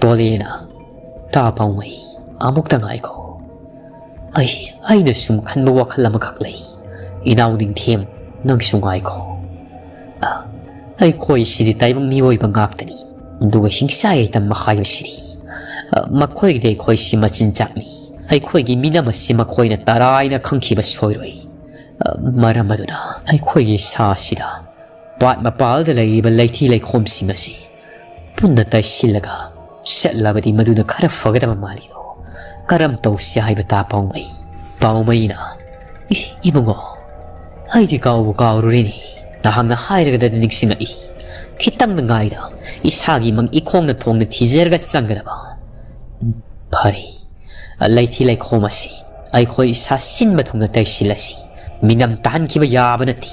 ꯇꯣꯂꯦꯅ, "ꯇꯥ ꯄꯥꯎꯃꯩ, ꯑꯃꯨꯛꯇ ꯉꯥꯏꯈꯣ꯫ ꯑꯩ, ꯑꯩꯅ ꯁꯨꯝ ꯈꯟꯕ ꯋꯥꯈꯜ ꯑꯃꯈꯛ ꯂꯩ꯫ ꯏꯅꯥꯎ ꯅꯤꯡꯊꯦꯝ, ꯅꯪꯁꯨ ꯉꯥꯏꯈꯣ꯫ ꯑ, ꯑꯩꯈꯣꯏꯁꯤꯗꯤ ꯇꯥꯏꯕꯪ ꯃꯤꯑꯣꯏꯕ ꯉꯥꯛꯇꯅꯤ, ꯑꯗꯨꯒ ꯍꯤꯡꯆꯥꯏ ꯇꯝꯕ ꯍꯥꯏꯕꯁꯤꯗꯤ, ꯑ, ꯃꯈꯣꯏꯒꯤꯗꯤ ꯑꯩꯈꯣꯏꯁꯤ ꯃꯆꯤꯟꯖꯥꯛꯅꯤ꯫ ꯑꯩꯈꯣꯏꯒꯤ ꯃꯤꯅꯝ ꯑꯁꯤ ꯃꯈꯣꯏꯅ ꯇꯔꯥꯏꯅ ꯈꯪꯈꯤꯕ ꯁꯣꯏꯔꯣꯏ꯫ ꯑ, ꯃꯔꯝ ꯑꯗꯨꯅ ꯑꯩꯈꯣꯏꯒꯤ ꯁꯥ ꯑꯁꯤꯗ ꯄꯥꯠ ꯃꯄꯥꯜꯗ ꯂꯩꯔꯤꯕ ꯂꯩꯊꯤ ꯂꯩꯈꯣꯝꯁꯤꯡ ꯑꯁꯤ ꯄꯨꯟꯅ ꯇꯩꯁꯤꯜꯂꯒ ꯆꯠꯂꯕꯗꯤ ꯃꯗꯨꯅ ꯈꯔ ꯐꯒꯗꯕ ꯃꯥꯜꯂꯤꯗꯣ꯫ ꯀꯔꯝ ꯇꯧꯁꯤ ꯍꯥꯏꯕ ꯇꯥ ꯄꯥꯎꯃꯩ?" ꯄꯥꯎꯃꯩꯅ, "ꯏ, ꯏꯕꯨꯡꯉꯣ, ꯑꯩꯗꯤ ꯀꯥꯎꯕꯨ ꯀꯥꯎꯔꯨꯔꯦꯅꯦ꯫ ꯅꯍꯥꯛꯅ ꯍꯥꯏꯔꯒꯗꯗꯤ ꯅꯤꯡꯁꯤꯡꯉꯛꯏ꯫ ꯈꯤꯇꯪꯗ ꯉꯥꯏꯗ ꯏꯁꯥꯒꯤ ꯃꯪ ꯏꯈꯣꯡꯅ ꯊꯣꯡꯅ ꯊꯤꯖꯔꯒ ꯆꯪꯒꯗꯕ꯫ ꯐꯔꯦ, ꯂꯩꯊꯤ ꯂꯩꯈꯣꯝ ꯑꯁꯤ ꯑꯩꯈꯣꯏ ꯏꯁꯥ ꯁꯤꯟꯕ ꯊꯨꯡꯅ ꯇꯩꯁꯤꯜꯂꯁꯤ꯫ ꯃꯤꯅꯝ ꯇꯥꯍꯟꯈꯤꯕ ꯌꯥꯕ ꯅꯠꯇꯦ꯫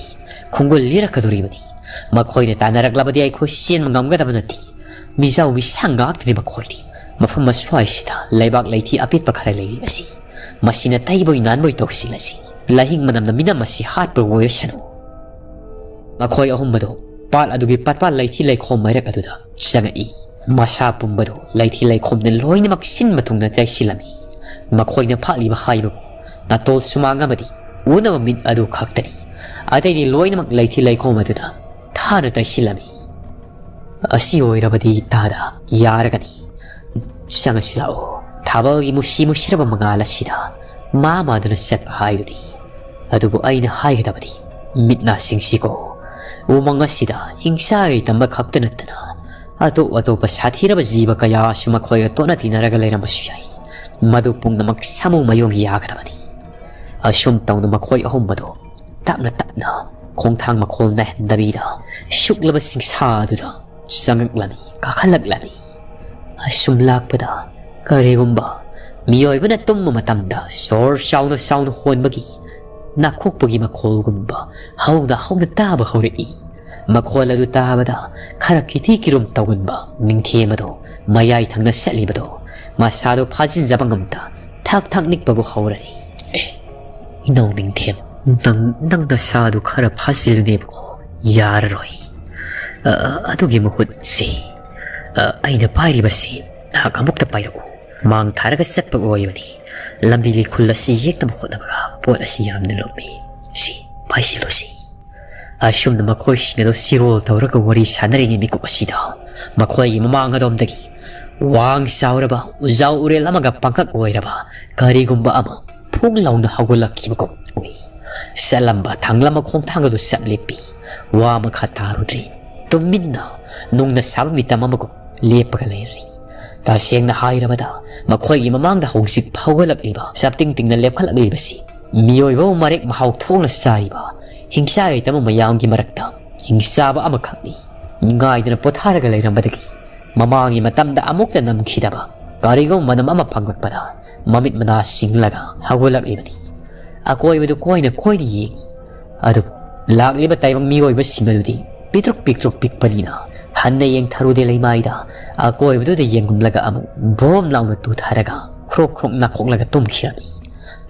ꯈꯣꯡꯒꯨꯜ ꯂꯤꯔꯛꯀꯗꯣꯔꯤꯕꯅꯤ꯫ ꯃꯈꯣꯏꯅ ꯇꯥꯟꯅꯔꯛꯂꯕꯗꯤ ꯑꯩꯈꯣꯏ ꯆꯦꯟꯕ ꯉꯝꯒꯗꯕ ꯅꯠꯇꯦ꯫ ꯃꯤꯖꯥꯎ ꯃꯤꯁꯥꯡ ꯉꯥꯛꯇꯅꯤ ꯃꯈꯣꯏꯗꯤ꯫ ꯃꯐꯝ ꯑꯁ꯭ꯋꯥꯏꯁꯤꯗ ꯂꯩꯕꯥꯛ ꯂꯩꯊꯤ ꯑꯄꯦꯠꯄ ꯈꯔ ꯂꯩꯔꯤ ꯑꯁꯤ꯫ ꯃꯁꯤꯅ ꯇꯩꯕꯣꯏ ꯅꯥꯟꯕꯣꯏ ꯇꯧꯁꯤꯜꯂꯁꯤ꯫ ꯂꯥꯏꯍꯤꯡ ꯃꯅꯝꯅ ꯃꯤꯅꯝ ꯑꯁꯤ ꯍꯥꯠꯄ ꯑꯣꯏꯔꯁꯅꯨ꯫" ꯃꯈꯣꯏ ꯑꯍꯨꯝ ꯑꯗꯨ ꯄꯥꯠ ꯑꯗꯨꯒꯤ ꯄꯥꯠꯄꯥꯜ ꯂꯩꯊꯤ ꯂꯩꯈꯣꯝ ꯃꯔꯛ ꯑꯗꯨꯗ ꯆꯪꯉꯛꯏ꯫ ꯃꯁꯥ ꯄꯨꯝꯕꯗꯨ ꯂꯩꯊꯤ ꯂꯩꯈꯣꯝꯅ ꯂꯣꯏꯅꯃꯛ ꯁꯤꯟꯕ ꯊꯨꯡꯅ ꯆꯥꯏꯁꯤꯜꯂꯝꯃꯤ꯫ ꯃꯈꯣꯏꯅ ꯐꯥꯠꯂꯤꯕ ꯍꯥꯏꯕꯕꯨ ꯅꯥꯇꯣꯜ ꯁꯨꯃꯥꯡ ꯑꯃꯗꯤ ꯎꯅꯕ ꯃꯤꯠ ꯑꯗꯨ ꯈꯛꯇꯅꯤ꯫ ꯑꯇꯩꯗꯤ ꯂꯣꯏꯅꯃꯛ ꯂꯩꯊꯤ ꯂꯩꯈꯣꯝ ꯑꯗꯨꯅ ꯊꯥꯅ ꯇꯩꯁꯤꯜꯂꯝꯃꯤ꯫ "ꯑꯁꯤ ꯑꯣꯏꯔꯕꯗꯤ ꯇꯥꯗ ꯌꯥꯔꯒꯅꯤ꯫ ꯆꯪꯉꯁꯤ ꯂꯥꯛꯑꯣ꯫ ꯊꯥꯕꯜꯒꯤ ꯃꯨꯁꯤ ꯃꯨꯁꯤꯔꯕ ꯃꯉꯥꯜ ꯑꯁꯤꯗ ꯃꯥ ꯃꯥꯗꯨꯅ ꯆꯠꯄ ꯍꯥꯏꯗꯨꯅꯤ꯫ ꯑꯗꯨꯕꯨ ꯑꯩꯅ ꯍꯥꯏꯒꯗꯕꯗꯤ, ꯃꯤꯠ ꯅꯥ ꯁꯤꯡꯁꯤꯀꯣ꯫ ꯎꯃꯪ ꯑꯁꯤꯗ ꯍꯤꯡꯁꯥ ꯂꯩꯇꯝꯕ ꯈꯛꯇ ꯅꯠꯇꯅ ꯑꯇꯣꯞ ꯑꯇꯣꯞꯄ ꯁꯥꯊꯤꯔꯕ ꯖꯤꯕ ꯀꯌꯥꯁꯨ ꯃꯈꯣꯏꯒ ꯇꯣꯠꯅ ꯇꯤꯟꯅꯔꯒ ꯂꯩꯔꯝꯕꯁꯨ ꯌꯥꯏ꯫ ꯃꯗꯨ ꯄꯨꯝꯅꯃꯛ ꯁꯥꯃꯨ ꯃꯥꯌꯣꯝ ꯌꯥꯒꯗꯕꯅꯤ꯫ ꯑꯁꯨꯝ ꯇꯧꯅ ꯃꯈꯣꯏ ꯑꯍꯨꯝ ꯑꯗꯨ ꯇꯞꯅ ꯇꯞꯅ ꯈꯣꯡꯊꯥꯡ ꯃꯈꯣꯜ ꯅꯥꯏꯍꯟꯗꯕꯤꯗ ꯁꯨꯛꯂꯕ ꯁꯤꯡꯁꯥ ꯑꯗꯨꯗ ꯆꯪꯉꯛꯂꯝꯃꯤ, ꯀꯥꯈꯠꯂꯛꯂꯝꯃꯤ꯫ ꯑꯁꯨꯝ ꯂꯥꯛꯄꯗ ꯀꯔꯤꯒꯨꯝꯕ ꯃꯤꯑꯣꯏꯕꯅ ꯇꯨꯝꯕ ꯃꯇꯝꯗ ꯁꯣꯔ ꯆꯥꯎꯅ ꯆꯥꯎꯅ ꯍꯣꯟꯕꯒꯤ ꯅꯥꯈꯣꯛꯄꯒꯤ ꯃꯈꯣꯜꯒꯨꯝꯕ ꯍꯧꯅ ꯍꯧꯅ ꯇꯥꯕ ꯍꯧꯔꯛꯏ꯫ ꯃꯈꯣꯜ ꯑꯗꯨ ꯇꯥꯕꯗ ꯈꯔ ꯀꯤꯊꯤ ꯀꯤꯔꯨꯝ ꯇꯧꯒꯟꯕ ꯅꯤꯡꯊꯦꯝ ꯑꯗꯨ ꯃꯌꯥꯏ ꯊꯪꯅ ꯆꯠꯂꯤꯕꯗꯣ ꯃꯁꯥꯗꯨ ꯐꯥꯖꯤꯟꯖꯕ ꯉꯝꯗ ꯊꯛ ꯊꯛ ꯅꯤꯛꯄꯕꯨ ꯍꯧꯔꯅꯤ꯫ ꯑꯦ, ꯏꯅꯧ ꯅꯤꯡꯊꯦꯝ, ꯅꯪ, ꯅꯪ ꯅꯁꯥꯗꯨ ꯈꯔ ꯐꯥꯖꯤꯜꯂꯨꯅꯦꯕꯀꯣ꯫ ꯌꯥꯔꯔꯣꯏ꯫ ꯑ, ꯑꯗꯨꯒꯤ ꯃꯍꯨꯠꯁꯤ, ꯑ, ꯑꯩꯅ ꯄꯥꯏꯔꯤꯕꯁꯤ ꯅꯍꯥꯛ ꯑꯃꯨꯛꯇ ꯄꯥꯏꯔꯛꯎ꯫ ꯃꯥꯡ ꯊꯥꯔꯒ ꯆꯠꯄ ꯑꯣꯏꯕꯅꯤ꯫ ꯂꯝꯕꯤ ꯂꯩꯈꯨꯜ ꯑꯁꯤ ꯌꯦꯛꯅꯕ ꯍꯣꯠꯅꯕꯗ ꯄꯣꯠ ꯑꯁꯤ ꯌꯥꯝꯅ ꯂꯨꯝꯃꯤ꯫ ꯁꯤ, ꯄꯥꯏꯁꯤꯜꯂꯨꯁꯤ꯫ ꯑꯁꯨꯝꯅ ꯃꯈꯣꯏꯁꯤꯡ ꯑꯗꯨ ꯁꯤꯔꯣꯜ ꯇꯧꯔꯒ ꯋꯥꯔꯤ ꯁꯥꯟꯅꯔꯤꯉꯩ ꯃꯤꯀꯨꯞ ꯑꯁꯤꯗ ꯃꯈꯣꯏꯒꯤ ꯃꯃꯥꯡ ꯑꯗꯣꯝꯗꯒꯤ ꯋꯥꯡ ꯆꯥꯎꯔꯕ, ꯎꯖꯥꯎ ꯎꯔꯦꯜ ꯑꯃꯒ ꯄꯥꯡꯀꯛ ꯑꯣꯏꯔꯕ ꯀꯔꯤꯒꯨꯝꯕ ꯑꯃ ꯐꯨꯡ ꯂꯥꯎꯅ ꯍꯧꯒꯠꯂꯛꯈꯤꯕꯒꯨꯝ ꯎꯏ꯫ ꯆꯠꯂꯝꯕ ꯊꯥꯡꯂꯝꯕ ꯈꯣꯡꯊꯥꯡ ꯑꯗꯨ ꯆꯞ ꯂꯦꯞꯄꯤ꯫ ꯋꯥ ꯃꯈꯥ ꯇꯥꯔꯨꯗ꯭ꯔꯤ꯫ ꯇꯨꯃꯤꯟꯅ ꯅꯨꯡꯅ ꯁꯥꯕ ꯃꯤꯇꯝ ꯑꯃꯒꯨꯝ ꯂꯦꯞꯄꯒ ꯂꯩꯔꯤ꯫ ꯇꯁꯦꯡꯅ ꯍꯥꯏꯔꯕꯗ, ꯃꯈꯣꯏꯒꯤ ꯃꯃꯥꯡꯗ ꯍꯧꯖꯤꯛ ꯐꯥꯎꯒꯠꯂꯛꯂꯤꯕ, ꯆꯞꯇꯤꯡ ꯇꯤꯡꯅ ꯂꯦꯞꯈꯠꯂꯛꯂꯤꯕꯁꯤ ꯃꯤꯑꯣꯏꯕꯕꯨ ꯃꯔꯦꯛ ꯃꯍꯥꯎ ꯊꯣꯛꯅ ꯆꯥꯔꯤꯕ ꯍꯤꯡꯁꯥ ꯂꯩꯇꯕ ꯃꯌꯥꯝꯒꯤ ꯃꯔꯛꯇ ꯍꯤꯡꯆꯥꯕ ꯑꯃꯈꯛꯅꯤ꯫ ꯉꯥꯏꯗꯨꯅ ꯄꯣꯊꯥꯔꯒ ꯂꯩꯔꯝꯕꯗꯒꯤ ꯃꯃꯥꯡꯒꯤ ꯃꯇꯝꯗ ꯑꯃꯨꯛꯇ ꯅꯝꯈꯤꯗꯕ ꯀꯔꯤꯒꯨꯝꯕ ꯃꯅꯝ ꯑꯃ ꯐꯪꯂꯛꯄꯗ ꯃꯃꯤꯠ ꯃꯅꯥ ꯁꯤꯡꯂꯒ ꯍꯧꯒꯠꯂꯛꯂꯤꯕꯅꯤ꯫ ꯑꯀꯣꯏꯕꯗꯨ ꯀꯣꯏꯅ ꯀꯣꯏꯅ ꯌꯦꯡꯏ꯫ ꯑꯗꯨꯕꯨ ꯂꯥꯛꯂꯤꯕ ꯇꯥꯏꯕꯪ ꯃꯤꯑꯣꯏꯕꯁꯤꯡ ꯑꯗꯨꯗꯤ ꯄꯤꯛꯇ꯭ꯔꯨꯛ ꯄꯤꯛꯇ꯭ꯔꯨꯛ ꯄꯤꯛꯄꯅꯤꯅ ꯍꯟꯅ ꯌꯦꯡꯊꯔꯨꯗꯦ ꯂꯩꯃꯥꯏꯗ꯫ ꯑꯀꯣꯏꯕꯗꯨꯗ ꯌꯦꯡꯂꯝꯂꯒ ꯑꯃꯨꯛ ꯕꯣꯝ ꯂꯥꯎꯅ ꯇꯨꯊꯔꯒ ꯈ꯭ꯔꯣꯛ ꯈ꯭ꯔꯣꯛ ꯅꯥꯈꯣꯛꯂꯒ ꯇꯨꯝꯈꯤꯔꯝꯃꯤ꯫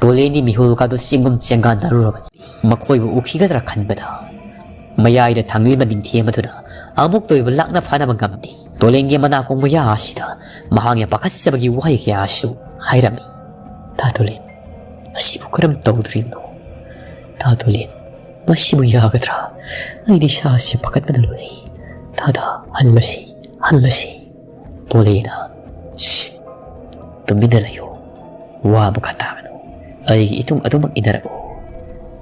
ꯇꯣꯂꯦꯟꯗꯤ ꯃꯤꯍꯨꯜꯒꯗꯨ ꯆꯤꯡꯒꯨꯝ ꯆꯦꯡꯒꯥꯟꯅꯔꯨꯔꯕꯅꯤ꯫ ꯃꯈꯣꯏꯕꯨ ꯎꯈꯤꯒꯗ꯭ꯔꯥ ꯈꯟꯕꯗ ꯃꯌꯥꯏꯗ ꯊꯥꯡꯂꯤꯕ ꯅꯤꯡꯊꯦꯝ ꯑꯗꯨꯅ ꯑꯃꯨꯛꯇ ꯑꯣꯏꯕ ꯂꯥꯛꯅ ꯐꯥꯅꯕ ꯉꯝꯗꯦ꯫ ꯇꯣꯂꯦꯟꯒꯤ ꯃꯅꯥꯀꯣꯡ ꯃꯌꯥ ꯑꯁꯤꯗ ꯃꯍꯥꯛꯅ ꯄꯥꯈꯠꯆꯕꯒꯤ ꯋꯥꯍꯩ ꯀꯌꯥꯁꯨ ꯍꯥꯏꯔꯝꯃꯤ꯫ "ꯇꯥ ꯇꯣꯂꯦꯟ, ꯃꯁꯤꯕꯨ ꯀꯔꯝ ꯇꯧꯗꯣꯔꯤꯕꯅꯣ? ꯇꯥ ꯇꯣꯂꯦꯟ, ꯃꯁꯤꯕꯨ ꯌꯥꯒꯗ꯭ꯔꯥ? ꯑꯩꯗꯤ ꯏꯁꯥꯁꯦ ꯄꯥꯈꯠꯄꯅ ꯂꯣꯏꯔꯦ꯫ ꯇꯥꯗ, ꯍꯜꯂꯁꯤ, ꯍꯜꯂꯁꯤ꯫" ꯇꯣꯂꯦꯟꯅ, "ꯁꯤꯠ, ꯇꯨꯃꯤꯟꯅ ꯂꯩꯌꯨ꯫ ꯋꯥ ꯃꯈꯥ ꯇꯥꯒꯅꯨ꯫ ꯑꯩꯒꯤ ꯏꯇꯨꯡ ꯑꯗꯨꯃꯛ ꯏꯟꯅꯔꯛꯎ꯫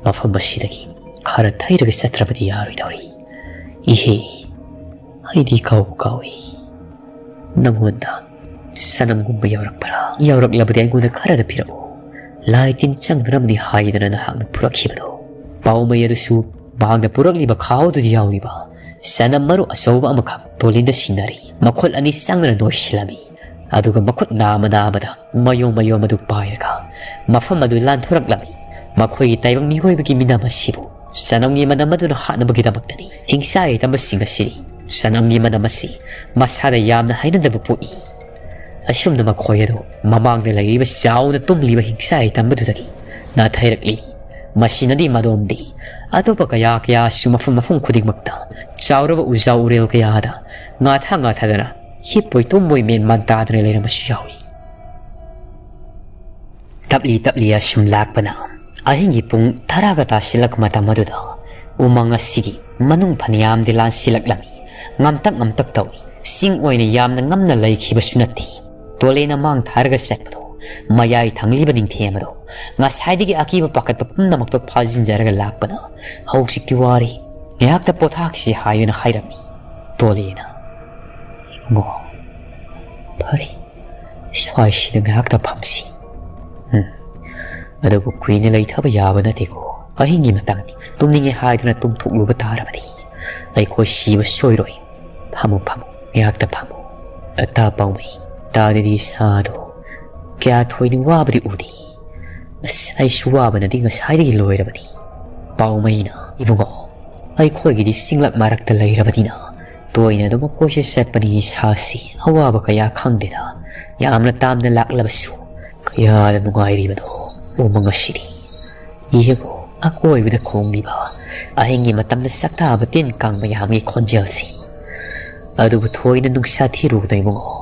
ꯃꯐꯝ ꯑꯁꯤꯗꯒꯤ ꯈꯔ ꯊꯩꯔꯒ ꯆꯠꯇ꯭ꯔꯕꯗꯤ ꯌꯥꯔꯣꯏꯗꯧꯔꯤ꯫ ꯏꯍꯦ, ꯑꯩꯗꯤ ꯀꯥꯎꯕꯨ ꯀꯥꯎꯏ꯫ ꯅꯉꯣꯟꯗ ꯁꯅꯝꯒꯨꯝꯕ ꯌꯥꯎꯔꯛꯄ꯭ꯔꯥ? ꯌꯥꯎꯔꯛꯂꯕꯗꯤ ꯑꯩꯉꯣꯟꯗ ꯈꯔꯗ ꯄꯤꯔꯛꯎ꯫ ꯂꯥꯏ ꯇꯤꯟ ꯆꯪꯗꯅꯕꯅꯤ ꯍꯥꯏꯗꯅ ꯅꯍꯥꯛꯅ ꯄꯨꯔꯛꯈꯤꯕꯗꯣ꯫ ꯄꯥꯎꯃꯩ ꯑꯗꯨꯁꯨ ꯃꯍꯥꯛꯅ ꯄꯨꯔꯛꯂꯤꯕ ꯈꯥꯎꯗꯨꯗ ꯌꯥꯎꯔꯤꯕ ꯁꯅꯝ ꯃꯔꯨ ꯑꯆꯧꯕ ꯑꯃꯈꯛ ꯇꯣꯂꯤꯟꯗ ꯁꯤꯟꯅꯔꯤ꯫ ꯃꯈꯨꯠ ꯑꯅꯤ ꯆꯪꯗꯅ ꯅꯣꯏꯁꯤꯜꯂꯝꯃꯤ꯫ ꯑꯗꯨꯒ ꯃꯈꯨꯠ ꯅꯥꯝꯃ ꯅꯥꯝꯃꯗ ꯃꯌꯣꯝ ꯃꯌꯣꯝ ꯑꯗꯨ ꯄꯥꯏꯔꯒ ꯃꯐꯝ ꯑꯗꯨ ꯂꯥꯟꯊꯣꯔꯛꯂꯝꯃꯤ꯫ ꯃꯈꯣꯏꯒꯤ ꯇꯥꯏꯕꯪ ꯃꯤꯑꯣꯏꯕꯒꯤ ꯃꯤꯅꯝ ꯑꯁꯤꯕꯨ ꯁꯅꯝꯒꯤ ꯃꯅꯝ ꯑꯗꯨꯅ ꯍꯥꯠꯅꯕꯒꯤꯗꯃꯛꯇꯅꯤ꯫ ꯍꯤꯡꯁꯥ ꯌꯥꯏꯇꯝꯕꯁꯤꯡ ꯑꯁꯤꯗꯤ ꯁꯅꯝꯒꯤ ꯃꯅꯝ ꯑꯁꯤ ꯃꯁꯥꯗ ꯌꯥꯝꯅ ꯍꯩꯅꯗꯕ ꯄꯣꯛꯏ꯫ ꯑꯁꯨꯝꯅ ꯃꯈꯣꯏ ꯑꯗꯨ ꯃꯃꯥꯡꯗ ꯂꯩꯔꯤꯕ ꯆꯥꯎꯅ ꯇꯨꯝꯂꯤꯕ ꯍꯤꯡꯁꯥ ꯌꯥꯏꯇꯝꯕꯗꯨꯗꯒꯤ ꯅꯥꯊꯩꯔꯛꯂꯤ꯫ ꯃꯁꯤꯅꯗꯤ ꯃꯗꯣꯝꯗꯤ ꯑꯇꯣꯞꯄ ꯀꯌꯥ ꯀꯌꯥꯁꯨ ꯃꯐꯝ ꯃꯐꯝ ꯈꯨꯗꯤꯡꯃꯛꯇ ꯆꯥꯎꯔꯕ ꯎꯖꯥꯎ ꯎꯔꯦꯜ ꯀꯌꯥꯗ ꯉꯥꯊꯥ ꯉꯥꯊꯗꯅ ꯍꯤꯞꯄꯣꯏ ꯇꯨꯝꯕꯣꯏ ꯃꯦꯟ ꯃꯥꯟ ꯇꯥꯗꯅ ꯂꯩꯔꯝꯕꯁꯨ ꯌꯥꯎꯏ꯫ ꯇꯞꯂꯤ ꯇꯞꯂꯤ ꯑꯁꯨꯝ ꯂꯥꯛꯄꯅ ꯑꯍꯤꯡꯒꯤ ꯄꯨꯡ ꯇꯔꯥꯒ ꯇꯥꯁꯤꯜꯂꯛꯄ ꯃꯇꯝ ꯑꯗꯨꯗ ꯎꯃꯪ ꯑꯁꯤꯒꯤ ꯃꯅꯨꯡ ꯐꯅꯌꯥꯝꯗꯤ ꯂꯥꯟꯁꯤꯜꯂꯛꯂꯝꯃꯤ꯫ ꯉꯝꯇꯛ ꯉꯝꯇꯛ ꯇꯧꯏ꯫ ꯆꯤꯡ ꯑꯣꯏꯅ ꯌꯥꯝꯅ ꯉꯝꯅ ꯂꯩꯈꯤꯕꯁꯨ ꯅꯠꯇꯦ꯫ ꯇꯣꯂꯦꯅ ꯃꯥꯡ ꯊꯥꯔꯒ ꯆꯠꯄꯗꯣ ꯃꯌꯥꯏ ꯊꯪꯂꯤꯕ ꯅꯤꯡꯊꯦꯝ ꯑꯗꯣ ꯉꯁꯥꯏꯗꯒꯤ ꯑꯀꯤꯕ ꯄꯥꯈꯠꯄ ꯄꯨꯝꯅꯃꯛꯇꯣ ꯐꯥꯖꯤꯟꯖꯔꯒ ꯂꯥꯛꯄꯅ ꯍꯧꯖꯤꯛꯇꯤ ꯋꯥꯔꯦ, ꯉꯥꯏꯍꯥꯛꯇ ꯄꯣꯊꯥꯈꯤꯁꯤ ꯍꯥꯏꯗꯨꯅ ꯍꯥꯏꯔꯝꯃꯤ꯫ ꯇꯣꯂꯦꯅ, ꯏꯕꯨꯡꯉꯣ, ꯐꯔꯦ, ꯁ꯭ꯋꯥꯏꯁꯤꯗ ꯉꯥꯏꯍꯥꯛꯇ ꯐꯝꯁꯤ꯫ ꯎꯝ, ꯑꯗꯨꯕꯨ ꯀꯨꯏꯅ ꯂꯩꯊꯕ ꯌꯥꯕ ꯅꯠꯇꯦꯀꯣ꯫ ꯑꯍꯤꯡꯒꯤ ꯃꯇꯝꯅꯤ, ꯇꯨꯝꯅꯤꯡꯉꯦ ꯍꯥꯏꯗꯨꯅ ꯇꯨꯝꯊꯣꯛꯂꯨꯕ ꯇꯥꯔꯕꯗꯤ ꯑꯩꯈꯣꯏ ꯁꯤꯕ ꯁꯣꯏꯔꯣꯏ꯫ ꯐꯝꯃꯨ, ꯐꯝꯃꯨ, ꯉꯥꯏꯍꯥꯛꯇ ꯐꯝꯃꯨ꯫ ꯑꯇꯥ ꯄꯥꯎꯃꯩ, ꯇꯥꯗꯗꯤ ꯁꯥꯗꯣ ꯀꯌꯥ ꯊꯣꯏꯅ ꯋꯥꯕꯗꯤ ꯎꯗꯦ꯫ ꯑꯁ, ꯑꯩꯁꯨ ꯋꯥꯕꯅꯗꯤ ꯉꯁꯥꯏꯗꯒꯤ ꯂꯣꯏꯔꯕꯅꯤ꯫ ꯄꯥꯎꯃꯩꯅ, ꯏꯕꯨꯡꯉꯣ, ꯑꯩꯈꯣꯏꯒꯤꯗꯤ ꯆꯤꯡꯂꯛ ꯃꯔꯛꯇ ꯂꯩꯔꯕꯅꯤꯅ ꯇꯣꯏꯅ ꯑꯗꯨꯝ ꯀꯣꯏꯆꯠ ꯆꯠꯄꯅꯤ, ꯏꯁꯥꯁꯤ ꯑꯋꯥꯕ ꯀꯌꯥ ꯈꯪꯗꯦꯗ꯫ ꯌꯥꯝꯅ ꯇꯥꯝꯅ ꯂꯥꯛꯂꯕꯁꯨ ꯀꯌꯥꯗ ꯅꯨꯡꯉꯥꯏꯔꯤꯕꯅꯣ ꯎꯃꯪ ꯑꯁꯤꯗꯤ꯫ ꯌꯦꯡꯉꯨ, ꯑꯀꯣꯏꯕꯗ ꯈꯣꯡꯂꯤꯕ ꯑꯍꯤꯡꯒꯤ ꯃꯇꯝꯗ ꯁꯛꯇꯥꯕ ꯇꯤꯟ ꯀꯥꯡ ꯃꯌꯥꯝꯒꯤ ꯈꯣꯟꯖꯦꯜꯁꯤ꯫ ꯑꯗꯨꯕꯨ ꯊꯣꯏꯅ ꯅꯨꯡꯁꯥ ꯊꯤꯔꯨꯒꯅꯨ ꯏꯕꯨꯡꯉꯣ꯫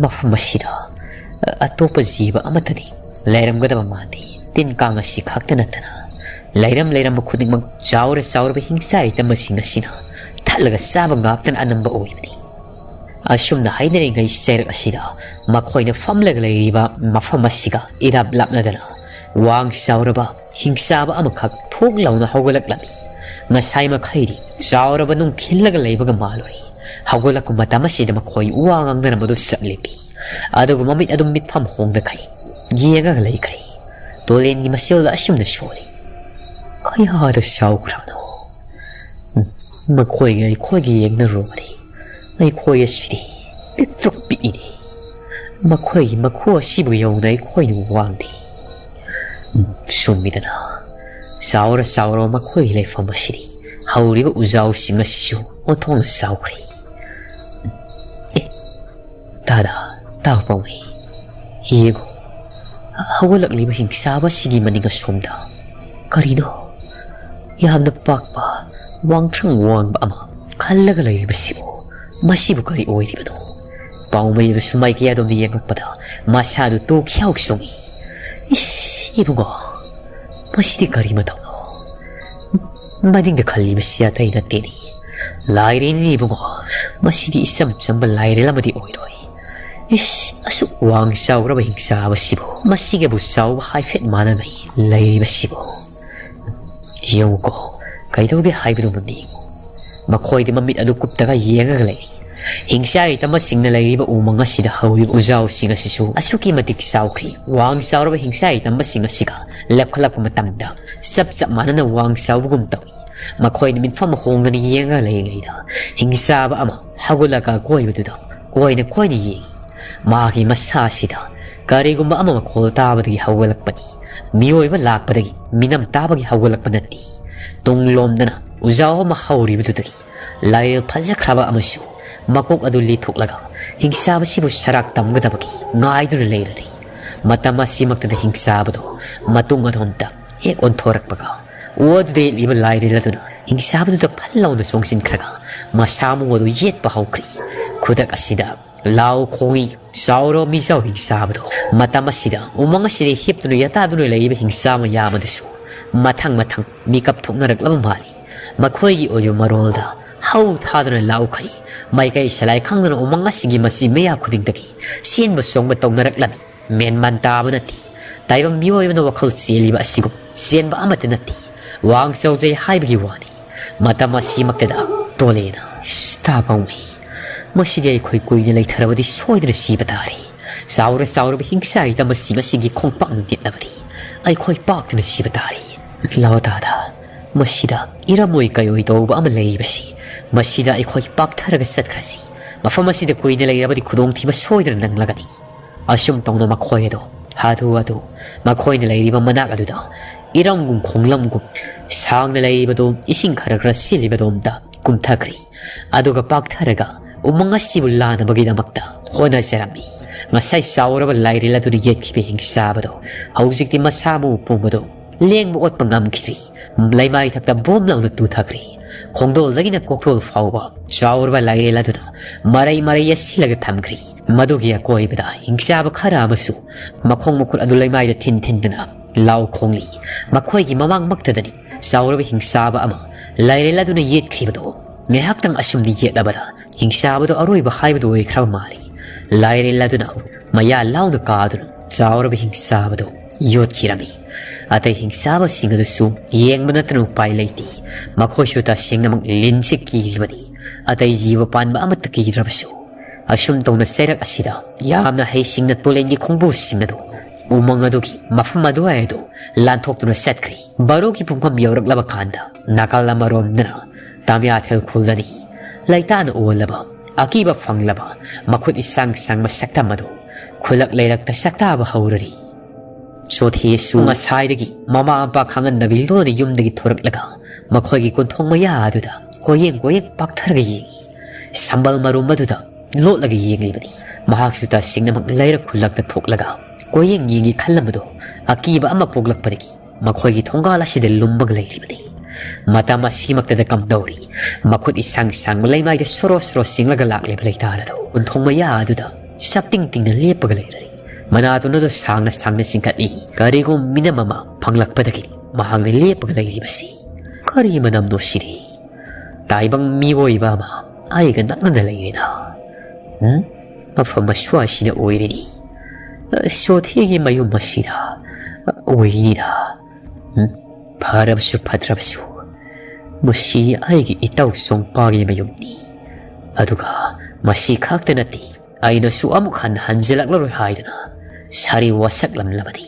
ꯃꯐꯝ ꯑꯁꯤꯗ ꯑꯇꯣꯞꯄ ꯖꯤꯕ ꯑꯃꯠꯇꯗꯤ ꯂꯩꯔꯝꯒꯗꯕ ꯃꯥꯟꯗꯦ꯫ ꯇꯤꯟ ꯀꯥꯡ ꯑꯁꯤ ꯈꯛꯇ ꯅꯠꯇꯅ ꯂꯩꯔꯝ ꯂꯩꯔꯝꯕ ꯈꯨꯗꯤꯡꯃꯛ ꯆꯥꯎꯔ ꯆꯥꯎꯔꯕ ꯍꯤꯡꯆꯥꯏ ꯇꯝꯕꯁꯤꯡ ꯑꯁꯤꯅ ꯊꯠꯂꯒ ꯆꯥꯕ ꯉꯥꯛꯇꯅ ꯑꯅꯝꯕ ꯑꯣꯏꯕꯅꯤ꯫ ꯑꯁꯨꯝꯅ ꯍꯥꯏꯅꯔꯤꯉꯩ ꯆꯩꯔꯛ ꯑꯁꯤꯗ ꯃꯈꯣꯏꯅ ꯐꯝꯂꯒ ꯂꯩꯔꯤꯕ ꯃꯐꯝ ꯑꯁꯤꯒ ꯏꯔꯥꯞ ꯂꯥꯞꯅꯗꯅ ꯋꯥꯡ ꯆꯥꯎꯔꯕ ꯍꯤꯡꯆꯥꯕ ꯑꯃꯈꯛ ꯍꯨꯛ ꯂꯥꯎꯅ ꯍꯧꯒꯠꯂꯛꯂꯝꯃꯤ꯫ ꯉꯁꯥꯏ ꯃꯈꯩꯗꯤ ꯆꯥꯎꯔꯕ ꯅꯨꯡ ꯈꯤꯜꯂꯒ ꯂꯩꯕꯒ ꯃꯥꯜꯂꯨꯔꯦ꯫ ꯍꯧꯒꯠꯂꯛꯄ ꯃꯇꯝ ꯑꯁꯤꯗ ꯃꯈꯣꯏ ꯋꯥ ꯉꯥꯡꯅꯔꯝꯕꯗꯨ ꯆꯞ ꯂꯦꯞꯄꯤ꯫ ꯑꯗꯨꯒ ꯃꯃꯤꯠ ꯑꯗꯨ ꯃꯤꯠꯐꯝ ꯍꯣꯡꯗꯈꯩ ꯌꯦꯡꯉꯒ ꯂꯩꯈ꯭ꯔꯦ꯫ ꯇꯨꯔꯦꯟꯒꯤ ꯃꯁꯦꯜꯗ ꯑꯁꯨꯝꯅ ꯁꯣꯜꯂꯤ꯫ ꯀꯌꯥꯗ ꯆꯥꯎꯈ꯭ꯔꯕꯅꯣ? ꯃꯈꯣꯏꯒ ꯑꯩꯈꯣꯏꯒ ꯌꯦꯡꯅꯔꯨꯕꯗꯤ ꯑꯩꯈꯣꯏ ꯑꯁꯤꯗꯤ ꯄꯤꯛꯇ꯭ꯔꯨꯛ ꯄꯤꯛꯏꯅꯤ꯫ ꯃꯈꯣꯏꯒꯤ ꯃꯈꯨ ꯑꯁꯤꯕꯨ ꯌꯧꯅ ꯑꯩꯈꯣꯏꯅ ꯋꯥꯡꯗꯦ꯫ ꯆꯨꯝꯃꯤꯗꯅ, ꯆꯥꯎꯔ ꯆꯥꯎꯔꯕ ꯃꯈꯣꯏꯒꯤ ꯂꯩꯐꯝ ꯑꯁꯤꯗꯤ ꯍꯧꯔꯤꯕ ꯎꯖꯥꯎꯁꯤꯡ ꯑꯁꯤꯁꯨ ꯑꯣꯟꯊꯣꯛꯅ ꯆꯥꯎꯈ꯭ꯔꯦ꯫ ꯑꯦ, ꯇꯥꯗ, ꯇꯥꯎ ꯄꯥꯎꯃꯤ, ꯌꯦꯡꯉꯨ, ꯍꯧꯒꯠꯂꯛꯂꯤꯕ ꯍꯤꯡꯆꯥꯕ ꯑꯁꯤꯒꯤ ꯃꯅꯤꯡ ꯑꯁꯣꯝꯗ ꯀꯔꯤꯅꯣ ꯌꯥꯝꯅ ꯄꯥꯛꯄ, ꯋꯥꯡꯊ꯭ꯔꯪ ꯋꯥꯡꯕ ꯑꯃ ꯈꯜꯂꯒ ꯂꯩꯔꯤꯕꯁꯤꯕꯨ? ꯃꯁꯤꯕꯨ ꯀꯔꯤ ꯑꯣꯏꯔꯤꯕꯅꯣ? ꯄꯥꯎꯃꯩ ꯑꯗꯨꯁꯨ ꯃꯥꯏꯀꯩ ꯑꯗꯣꯝꯗ ꯌꯦꯡꯂꯛꯄꯗ ꯃꯁꯥꯗꯨ ꯇꯨ ꯈ꯭ꯌꯥꯎ ꯆꯣꯡꯏ꯫ ꯏꯁ, ꯏꯕꯨꯡꯉꯣ, ꯃꯁꯤꯗꯤ ꯀꯔꯤ ꯃꯇꯧꯅꯣ? ꯃꯅꯤꯡꯗ ꯈꯜꯂꯤꯕꯁꯤ ꯑꯇꯩ ꯅꯠꯇꯦꯅꯤ, ꯂꯥꯏꯔꯦꯜꯅꯤ ꯏꯕꯨꯡꯉꯣ꯫ ꯃꯁꯤꯗꯤ ꯏꯆꯝ ꯆꯝꯕ ꯂꯥꯏꯔꯦꯜ ꯑꯃꯗꯤ ꯑꯣꯏꯔꯣꯏ꯫ ꯏꯁ, ꯑꯁꯨꯛ ꯋꯥꯡ ꯆꯥꯎꯔꯕ ꯍꯤꯡꯆꯥꯕꯁꯤꯕꯨ ꯃꯁꯤꯒꯕꯨ ꯆꯥꯎꯕ ꯍꯥꯏꯐꯦꯠ ꯃꯥꯟꯅꯒꯩ ꯂꯩꯔꯤꯕꯁꯤꯕꯨ? ꯌꯦꯡꯉꯨꯀꯣ, ꯀꯩꯗꯧꯒꯦ ꯍꯥꯏꯕꯗꯨ ꯃꯨꯟꯅ ꯌꯦꯡꯉꯨ꯫ ꯃꯈꯣꯏꯗꯤ ꯃꯃꯤꯠ ꯑꯗꯨ ꯀꯨꯞꯇꯒ ꯌꯦꯡꯉꯒ ꯂꯩꯔꯤ꯫ ꯍꯤꯡꯆꯥꯏ ꯇꯝꯕꯁꯤꯡꯅ ꯂꯩꯔꯤꯕ ꯎꯃꯪ ꯑꯁꯤꯗ ꯍꯧꯔꯤꯕ ꯎꯖꯥꯎꯁꯤꯡ ꯑꯁꯤꯁꯨ ꯑꯁꯨꯛꯀꯤ ꯃꯇꯤꯛ ꯆꯥꯎꯈ꯭ꯔꯤ꯫ ꯋꯥꯡ ꯆꯥꯎꯔꯕ ꯍꯤꯡꯆꯥꯏ ꯇꯝꯕꯁꯤꯡ ꯑꯁꯤꯒ ꯂꯦꯞꯈꯠꯂꯛꯄ ꯃꯇꯝꯗ ꯆꯞ ꯆꯞ ꯃꯥꯟꯅꯅ ꯋꯥꯡ ꯆꯥꯎꯕꯒꯨꯝ ꯇꯧꯏ꯫ ꯃꯈꯣꯏꯅ ꯃꯤꯠꯐꯝ ꯍꯣꯡꯗꯅ ꯌꯦꯡꯉꯒ ꯂꯩꯔꯤꯉꯩꯗ ꯍꯤꯡꯆꯥꯕ ꯑꯃ ꯍꯧꯒꯠꯂꯒ ꯑꯀꯣꯏꯕꯗꯨꯗ ꯀꯣꯏꯅ ꯀꯣꯏꯅ ꯌꯦꯡꯏ꯫ ꯃꯥꯒꯤ ꯃꯁꯥ ꯑꯁꯤꯗ ꯀꯔꯤꯒꯨꯝꯕ ꯑꯃ ꯃꯈꯣꯜ ꯇꯥꯕꯗꯒꯤ ꯍꯧꯒꯠꯂꯛꯄꯅꯤ꯫ ꯃꯤꯑꯣꯏꯕ ꯂꯥꯛꯄꯗꯒꯤ ꯃꯤꯅꯝ ꯇꯥꯕꯒꯤ ꯍꯧꯒꯠꯂꯛꯄ ꯅꯠꯇꯦ꯫ ꯇꯨꯡꯂꯣꯝꯗꯅ ꯎꯖꯥꯎ ꯑꯃ ꯍꯧꯔꯤꯕꯗꯨꯗꯒꯤ ꯂꯥꯏꯔꯦꯜ ꯐꯖꯈ꯭ꯔꯕ ꯑꯃꯁꯨ ꯃꯀꯣꯛ ꯑꯗꯨ ꯂꯤꯊꯣꯛꯂꯒ ꯍꯤꯡꯆꯥꯕꯁꯤꯕꯨ ꯁꯔꯥꯛ ꯇꯝꯒꯗꯕꯒꯤ ꯉꯥꯏꯗꯨꯅ ꯂꯩꯔꯔꯤ꯫ ꯃꯇꯝ ꯑꯁꯤꯃꯛꯇꯗ ꯍꯤꯡꯆꯥꯕꯗꯨ ꯃꯇꯨꯡ ꯑꯗꯣꯝꯗ ꯍꯦꯛ ꯑꯣꯟꯊꯣꯔꯛꯄꯒ ꯑꯣ ꯑꯗꯨꯗ ꯌꯦꯠꯂꯤꯕ ꯂꯥꯏꯔꯦꯜ ꯑꯗꯨꯅ ꯍꯤꯡꯆꯥꯕꯗꯨꯗ ꯐꯜ ꯂꯥꯎꯅ ꯆꯣꯡꯁꯤꯟꯈ꯭ꯔꯒ ꯃꯁꯥ ꯃꯎ ꯑꯗꯨ ꯌꯦꯠꯄ ꯍꯧꯈ꯭ꯔꯤ꯫ ꯈꯨꯗꯛ ꯑꯁꯤꯗ ꯂꯥꯎ ꯈꯣꯡꯏ꯫ ꯆꯥꯎꯔꯕ ꯃꯤꯖꯥꯎ ꯍꯤꯡꯆꯥꯕꯗꯣ꯫ ꯃꯇꯝ ꯑꯁꯤꯗ ꯎꯃꯪ ꯑꯁꯤꯗ ꯍꯤꯞꯇꯨꯅ ꯌꯥꯇꯥꯗꯨꯅ ꯂꯩꯔꯤꯕ ꯍꯤꯡꯆꯥ ꯃꯌꯥꯝ ꯑꯗꯨꯁꯨ ꯃꯊꯪ ꯃꯊꯪ ꯃꯤꯀꯞ ꯊꯣꯛꯅꯔꯛꯂꯕ ꯃꯥꯜꯂꯤ꯫ ꯃꯈꯣꯏꯒꯤ ꯑꯣꯏꯕ ꯃꯔꯣꯜꯗ ꯍꯧ ꯊꯥꯗꯨꯅ ꯂꯥꯎꯈ꯭ꯔꯤ꯫ ꯃꯥꯏꯀꯩ ꯁꯂꯥꯏ ꯈꯪꯗꯅ ꯎꯃꯪ ꯑꯁꯤꯒꯤ ꯃꯆꯤ ꯃꯌꯥ ꯈꯨꯗꯤꯡꯗꯒꯤ ꯆꯦꯟꯕ ꯆꯣꯡꯕ ꯇꯧꯅꯔꯛꯂꯝꯃꯤ꯫ ꯃꯦꯟꯃꯥꯟ ꯇꯥꯕ ꯅꯠꯇꯦ꯫ ꯇꯥꯏꯕꯪ ꯃꯤꯑꯣꯏꯕꯅ ꯋꯥꯈꯜ ꯆꯦꯜꯂꯤꯕ ꯑꯁꯤꯒꯨꯝ ꯆꯦꯟꯕ ꯑꯃꯠꯇ ꯅꯠꯇꯦ꯫ ꯋꯥꯡ ꯆꯥꯎꯖꯩ ꯍꯥꯏꯕꯒꯤ ꯋꯥꯅꯤ꯫ ꯃꯇꯝ ꯑꯁꯤꯃꯛꯇꯗ ꯇꯣꯂꯦꯅ, "ꯏꯁ, ꯇꯥ ꯄꯥꯎꯃꯤ, ꯃꯁꯤꯗꯤ ꯑꯩꯈꯣꯏ ꯀꯨꯏꯅ ꯂꯩꯊꯔꯕꯗꯤ ꯁꯣꯏꯗꯅ ꯁꯤꯕ ꯇꯥꯔꯦ꯫ ꯆꯥꯎꯔ ꯆꯥꯎꯔꯕ ꯍꯤꯡꯁꯥ ꯍꯤꯇ ꯃꯁꯤ ꯉꯁꯤꯒꯤ ꯈꯣꯡꯄꯥꯛꯅ ꯅꯦꯠꯂꯕꯗꯤ ꯑꯩꯈꯣꯏ ꯄꯥꯛꯇꯅ ꯁꯤꯕ ꯇꯥꯔꯦ꯫ ꯂꯥꯛꯑꯣ ꯇꯥꯗ, ꯃꯁꯤꯗ ꯏꯔꯝꯃꯣꯏ ꯀꯩꯑꯣꯏ ꯇꯧꯕ ꯑꯃ ꯂꯩꯔꯤꯕꯁꯤ, ꯃꯁꯤꯗ ꯑꯩꯈꯣꯏ ꯄꯥꯛꯊꯔꯒ ꯆꯠꯈ꯭ꯔꯁꯤ꯫ ꯃꯐꯝ ꯑꯁꯤꯗ ꯀꯨꯏꯅ ꯂꯩꯔꯕꯗꯤ ꯈꯨꯗꯣꯡꯊꯤꯕ ꯁꯣꯏꯗꯅ ꯅꯪꯂꯒꯅꯤ"꯫ ꯑꯁꯨꯝ ꯇꯧꯅ ꯃꯈꯣꯏ ꯑꯗꯣ ꯍꯥꯊꯨ ꯍꯥꯊꯨ ꯃꯈꯣꯏꯅ ꯂꯩꯔꯤꯕ ꯃꯅꯥꯛ ꯑꯗꯨꯗ ꯏꯔꯝꯒꯨꯝ ꯈꯣꯡꯂꯝꯒꯨꯝ ꯁꯥꯡꯅ ꯂꯩꯔꯤꯕꯗꯣ, ꯏꯁꯤꯡ ꯈꯔ ꯈꯔ ꯁꯤꯜꯂꯤꯕꯗꯣꯝꯗ ꯀꯨꯝꯊꯈ꯭ꯔꯤ꯫ ꯑꯗꯨꯒ ꯄꯥꯛꯊꯔꯒ ꯎꯃꯪ ꯑꯁꯤꯕꯨ ꯂꯥꯟꯅꯕꯒꯤꯗꯃꯛꯇ ꯍꯣꯠꯅꯖꯔꯝꯃꯤ꯫ ꯉꯁꯥꯏ ꯆꯥꯎꯔꯕ ꯂꯥꯏꯔꯦꯜ ꯑꯗꯨꯅ ꯌꯦꯠꯈꯤꯕ ꯍꯤꯡꯆꯥꯕꯗꯣ ꯍꯧꯖꯤꯛꯇꯤ ꯃꯁꯥ ꯃꯎ ꯄꯨꯝꯕꯗꯣ ꯂꯦꯡꯕ ꯑꯣꯠꯄ ꯉꯝꯈꯤꯗ꯭ꯔꯤ꯫ ꯂꯩꯃꯥꯏ ꯊꯛꯇ ꯕꯣꯝ ꯂꯥꯎꯅ ꯇꯨꯊꯈ꯭ꯔꯤ꯫ ꯈꯣꯡꯗꯣꯜꯗꯒꯤꯅ ꯀꯣꯛꯊꯣꯜ ꯐꯥꯎꯕ ꯆꯥꯎꯔꯕ ꯂꯥꯏꯔꯦꯜ ꯑꯗꯨꯅ ꯃꯔꯩ ꯃꯔꯩ ꯌꯦꯠꯁꯤꯜꯂꯒ ꯊꯝꯈ꯭ꯔꯤ꯫ ꯃꯗꯨꯒꯤ ꯑꯀꯣꯏꯕꯗ ꯍꯤꯡꯆꯥꯕ ꯈꯔ ꯑꯃꯁꯨ ꯃꯈꯣꯡ ꯃꯈꯨꯠ ꯑꯗꯨ ꯂꯩꯃꯥꯏꯗ ꯊꯤꯟ ꯊꯤꯟꯗꯨꯅ ꯂꯥꯎ ꯈꯣꯡꯂꯤ꯫ ꯃꯈꯣꯏꯒꯤ ꯃꯃꯥꯡꯃꯛꯇꯗꯅꯤ ꯆꯥꯎꯔꯕ ꯍꯤꯡꯆꯥꯕ ꯑꯃ ꯂꯥꯏꯔꯦꯜ ꯑꯗꯨꯅ ꯌꯦꯠꯈꯤꯕꯗꯣ꯫ ꯉꯥꯏꯍꯥꯛꯇꯪ ꯑꯁꯨꯝꯅ ꯌꯦꯠꯂꯕꯗ ꯍꯤꯡꯆꯥꯕꯗꯣ ꯑꯔꯣꯏꯕ ꯍꯥꯏꯕꯗꯨ ꯑꯣꯏꯈ꯭ꯔꯕ ꯃꯥꯜꯂꯤ꯫ ꯂꯥꯏꯔꯦꯜ ꯑꯗꯨꯅ ꯃꯌꯥ ꯂꯥꯎꯅ ꯀꯥꯗꯨꯅ ꯆꯥꯎꯔꯕ ꯍꯤꯡꯆꯥꯕꯗꯨ ꯌꯣꯠꯈꯤꯔꯝꯃꯤ꯫ ꯑꯇꯩ ꯍꯤꯡꯆꯥꯕꯁꯤꯡ ꯑꯗꯨꯁꯨ ꯌꯦꯡꯕ ꯅꯠꯇꯅ ꯎꯄꯥꯏ ꯂꯩꯇꯦ꯫ ꯃꯈꯣꯏꯁꯨ ꯇꯁꯦꯡꯅꯃꯛ ꯂꯤꯟꯁꯤ ꯀꯤꯔꯤꯕꯅꯤ꯫ ꯑꯇꯩ ꯖꯤꯕ ꯄꯥꯟꯕ ꯑꯃꯠꯇ ꯀꯤꯗ꯭ꯔꯕꯁꯨ꯫ ꯑꯁꯨꯝ ꯇꯧꯅ ꯆꯩꯔꯛ ꯑꯁꯤꯗ ꯌꯥꯝꯅ ꯍꯩꯁꯤꯡꯅ ꯇꯨꯂꯦꯟꯒꯤ ꯈꯣꯡꯕꯨꯁꯤꯡ ꯑꯗꯨ ꯎꯃꯪ ꯑꯗꯨꯒꯤ ꯃꯐꯝ ꯑꯗꯨꯋꯥꯏ ꯑꯗꯨ ꯂꯥꯟꯊꯣꯛꯇꯨꯅ ꯆꯠꯈ꯭ꯔꯤ꯫ ꯕꯥꯔꯣꯒꯤ ꯄꯨꯡꯐꯝ ꯌꯧꯔꯛꯂꯕ ꯀꯥꯟꯗ ꯅꯥꯀꯜ ꯑꯃꯔꯣꯝꯗꯅ ꯇꯥꯃꯤꯌꯥꯊꯦꯜ ꯈꯨꯜꯗꯅꯤ ꯂꯩꯇꯥꯅ ꯑꯣꯜꯂꯕ, ꯑꯀꯤꯕ ꯐꯪꯂꯕ, ꯃꯈꯨꯠ ꯏꯁꯥꯡ ꯁꯥꯡꯕ ꯁꯛꯇꯝ ꯑꯗꯨ ꯈꯨꯜꯂꯛ ꯂꯩꯔꯛꯇ ꯁꯛꯇꯥꯕ ꯍꯧꯔꯔꯤ꯫ ꯆꯣꯊꯦꯁꯨ ꯉꯁꯥꯏꯗꯒꯤ ꯃꯃꯥ ꯃꯄꯥ ꯈꯪꯍꯟꯗꯕꯤ ꯂꯣꯟꯅ ꯌꯨꯝꯗꯒꯤ ꯊꯣꯔꯛꯂꯒ ꯃꯈꯣꯏꯒꯤ ꯀꯣꯟꯊꯣꯡ ꯃꯌꯥ ꯑꯗꯨꯗ ꯀꯣꯏꯌꯦꯡ ꯀꯣꯏꯌꯦꯡ ꯄꯥꯛꯊꯔꯒ ꯌꯦꯡꯏ꯫ ꯁꯝꯕꯜ ꯃꯔꯨꯝ ꯑꯗꯨꯗ ꯂꯣꯠꯂꯒ ꯌꯦꯡꯂꯤꯕꯅꯤ꯫ ꯃꯍꯥꯛꯁꯨ ꯇꯁꯦꯡꯅꯃꯛ ꯂꯩꯔꯛ ꯈꯨꯜꯂꯛꯇ ꯊꯣꯛꯂꯒ ꯀꯣꯏꯌꯦꯡ ꯌꯦꯡꯒꯦ ꯈꯜꯂꯝꯕꯗꯣ ꯑꯀꯤꯕ ꯑꯃ ꯄꯣꯛꯂꯛꯄꯗꯒꯤ ꯃꯈꯣꯏꯒꯤ ꯊꯣꯡꯒꯥꯜ ꯑꯁꯤꯗ ꯂꯨꯝꯃꯒ ꯂꯩꯔꯤꯕꯅꯤ꯫ ꯃꯇꯝ ꯑꯁꯤꯃꯛꯇꯗ ꯀꯝꯗꯧꯔꯤ? ꯃꯈꯨꯠ ꯏꯁꯥꯡ ꯁꯥꯡꯕ ꯂꯩꯃꯥꯏꯗ ꯁꯣꯔꯣ ꯁꯣꯔꯣ ꯆꯤꯡꯂꯒ ꯂꯥꯛꯂꯤꯕ ꯂꯩꯇꯥꯜ ꯑꯗꯨ ꯀꯣꯟꯊꯣꯡ ꯃꯌꯥ ꯑꯗꯨꯗ ꯆꯞꯇꯤꯡ ꯇꯤꯡꯅ ꯂꯦꯞꯄꯒ ꯂꯩꯔꯔꯤ꯫ ꯃꯅꯥꯇꯣꯟ ꯑꯗꯨ ꯁꯥꯡꯅ ꯁꯥꯡꯅ ꯆꯤꯡꯈꯠꯂꯤ꯫ ꯀꯔꯤꯒꯨꯝ ꯃꯤꯅꯝ ꯑꯃ ꯐꯪꯂꯛꯄꯗꯒꯤ ꯃꯍꯥꯛꯅ ꯂꯦꯞꯄꯒ ꯂꯩꯔꯤꯕꯁꯤ꯫ ꯀꯔꯤ ꯃꯅꯝꯅꯣ ꯁꯤꯗꯤ? ꯇꯥꯏꯕꯪ ꯃꯤꯑꯣꯏꯕ ꯑꯃ ꯑꯩꯒ ꯅꯛꯅꯅ ꯂꯩꯔꯦꯅ꯫ ꯎꯝ? ꯃꯐꯝ ꯑꯁ꯭ꯋꯥꯏꯁꯤꯗ ꯑꯣꯏꯔꯤꯅꯤ꯫ ꯁꯣꯊꯦꯒꯤ ꯃꯌꯨꯝ ꯑꯁꯤꯗ ꯑꯣꯏꯔꯤꯅꯤꯗ꯫ ꯎꯝ? ꯐꯔꯕꯁꯨ ꯐꯠꯇ꯭ꯔꯕꯁꯨ, ꯃꯁꯤ ꯑꯩꯒꯤ ꯏꯇꯥꯎ ꯆꯣꯡꯄꯥꯒꯤ ꯃꯌꯨꯝꯅꯤ꯫ ꯑꯗꯨꯒ ꯃꯁꯤ ꯈꯛꯇ ꯅꯠꯇꯦ, ꯑꯩꯅꯁꯨ ꯑꯃꯨꯛ ꯍꯟꯅ ꯍꯟꯖꯤꯜꯂꯛꯂꯔꯣꯏ ꯍꯥꯏꯗꯨꯅ ꯁꯥꯔꯤ ꯋꯥꯁꯛꯂꯝꯂꯕꯅꯤ꯫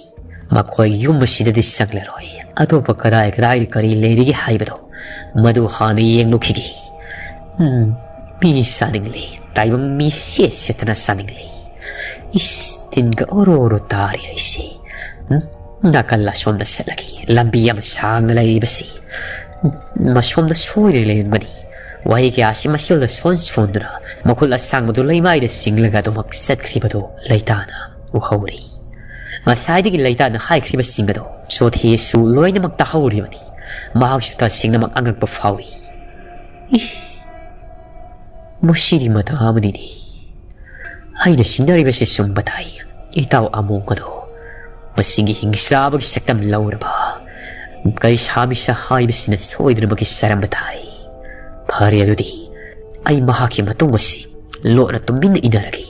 ꯃꯈꯣꯏ ꯌꯨꯝ ꯑꯁꯤꯗꯗꯤ ꯆꯪꯂꯔꯣꯏ꯫ ꯑꯇꯣꯞꯄ ꯀꯗꯥꯏ ꯀꯗꯥꯏꯗ ꯀꯔꯤ ꯂꯩꯔꯤꯒꯦ ꯍꯥꯏꯕꯗꯣ ꯃꯗꯨ ꯍꯥꯟꯅ ꯌꯦꯡꯂꯨꯈꯤꯒꯦ꯫ ꯎꯝ, ꯃꯤ ꯆꯥꯅꯤꯡꯂꯦ꯫ ꯇꯥꯏꯕꯪ ꯃꯤ ꯁꯦꯠ ꯁꯦꯠꯇꯅ ꯆꯥꯅꯤꯡꯂꯦ꯫ ꯏꯁ, ꯇꯤꯟꯒ ꯑꯣꯔꯣ ꯑꯣꯔꯣ ꯇꯥꯔꯦ ꯑꯩꯁꯦ꯫ ꯎꯝ, ꯅꯥꯀꯜ ꯑꯁꯣꯝꯗ ꯆꯠꯂꯒꯦ꯫ ꯂꯝꯕꯤ ꯑꯃ ꯁꯥꯡꯅ ꯂꯩꯔꯤꯕꯁꯤ꯫ ꯎꯝ, ꯃꯁꯣꯝꯗ ꯁꯣꯏꯗꯅ ꯂꯩꯔꯝꯒꯅꯤ꯫ ꯋꯥꯍꯩ ꯀꯌꯥꯁꯤ ꯃꯁꯤꯜꯗ ꯁꯣꯟ ꯁꯣꯟꯗꯨꯅ ꯃꯈꯨꯠ ꯑꯁꯥꯡꯕꯗꯨ ꯂꯩꯃꯥꯏꯗ ꯆꯤꯡꯂꯒ ꯑꯗꯨꯃꯛ ꯆꯠꯈ꯭ꯔꯤꯕꯗꯨ ꯂꯩꯇꯥꯅ ꯎꯍꯧꯔꯤ꯫ ꯉꯁꯥꯏꯗꯒꯤ ꯂꯩꯇꯥꯅ ꯍꯥꯏꯈ꯭ꯔꯤꯕꯁꯤꯡ ꯑꯗꯣ ꯆꯣꯊꯦꯁꯨ ꯂꯣꯏꯅꯃꯛ ꯇꯥꯍꯧꯔꯤꯕꯅꯤ꯫ ꯃꯍꯥꯛꯁꯨ ꯇꯁꯦꯡꯅꯃꯛ ꯑꯉꯛꯄ ꯐꯥꯎꯏ꯫ ꯏ, ꯃꯁꯤꯗꯤ ꯃꯇꯥ ꯑꯃꯅꯤꯅꯦ꯫ ꯑꯩꯅ ꯁꯤꯡꯅꯔꯤꯕꯁꯤ ꯆꯨꯝꯕ ꯇꯥꯏ꯫ ꯏꯇꯥꯎ ꯑꯃꯣꯡ ꯑꯗꯣ ꯃꯁꯤꯒꯤ ꯍꯤꯡꯆꯥꯕꯒꯤ ꯁꯛꯇꯝ ꯂꯧꯔꯕ ꯀꯩꯁꯥ ꯃꯤꯁꯥ ꯍꯥꯏꯕꯁꯤꯅ ꯁꯣꯏꯗꯅꯃꯛꯀꯤ ꯆꯥꯔꯝꯕ ꯇꯥꯏ꯫ ꯐꯔꯦ, ꯑꯗꯨꯗꯤ ꯑꯩ ꯃꯍꯥꯛꯀꯤ ꯃꯇꯨꯡ ꯑꯁꯤ ꯂꯣꯠꯅ ꯇꯨꯃꯤꯟꯅ ꯏꯟꯅꯔꯒꯦ꯫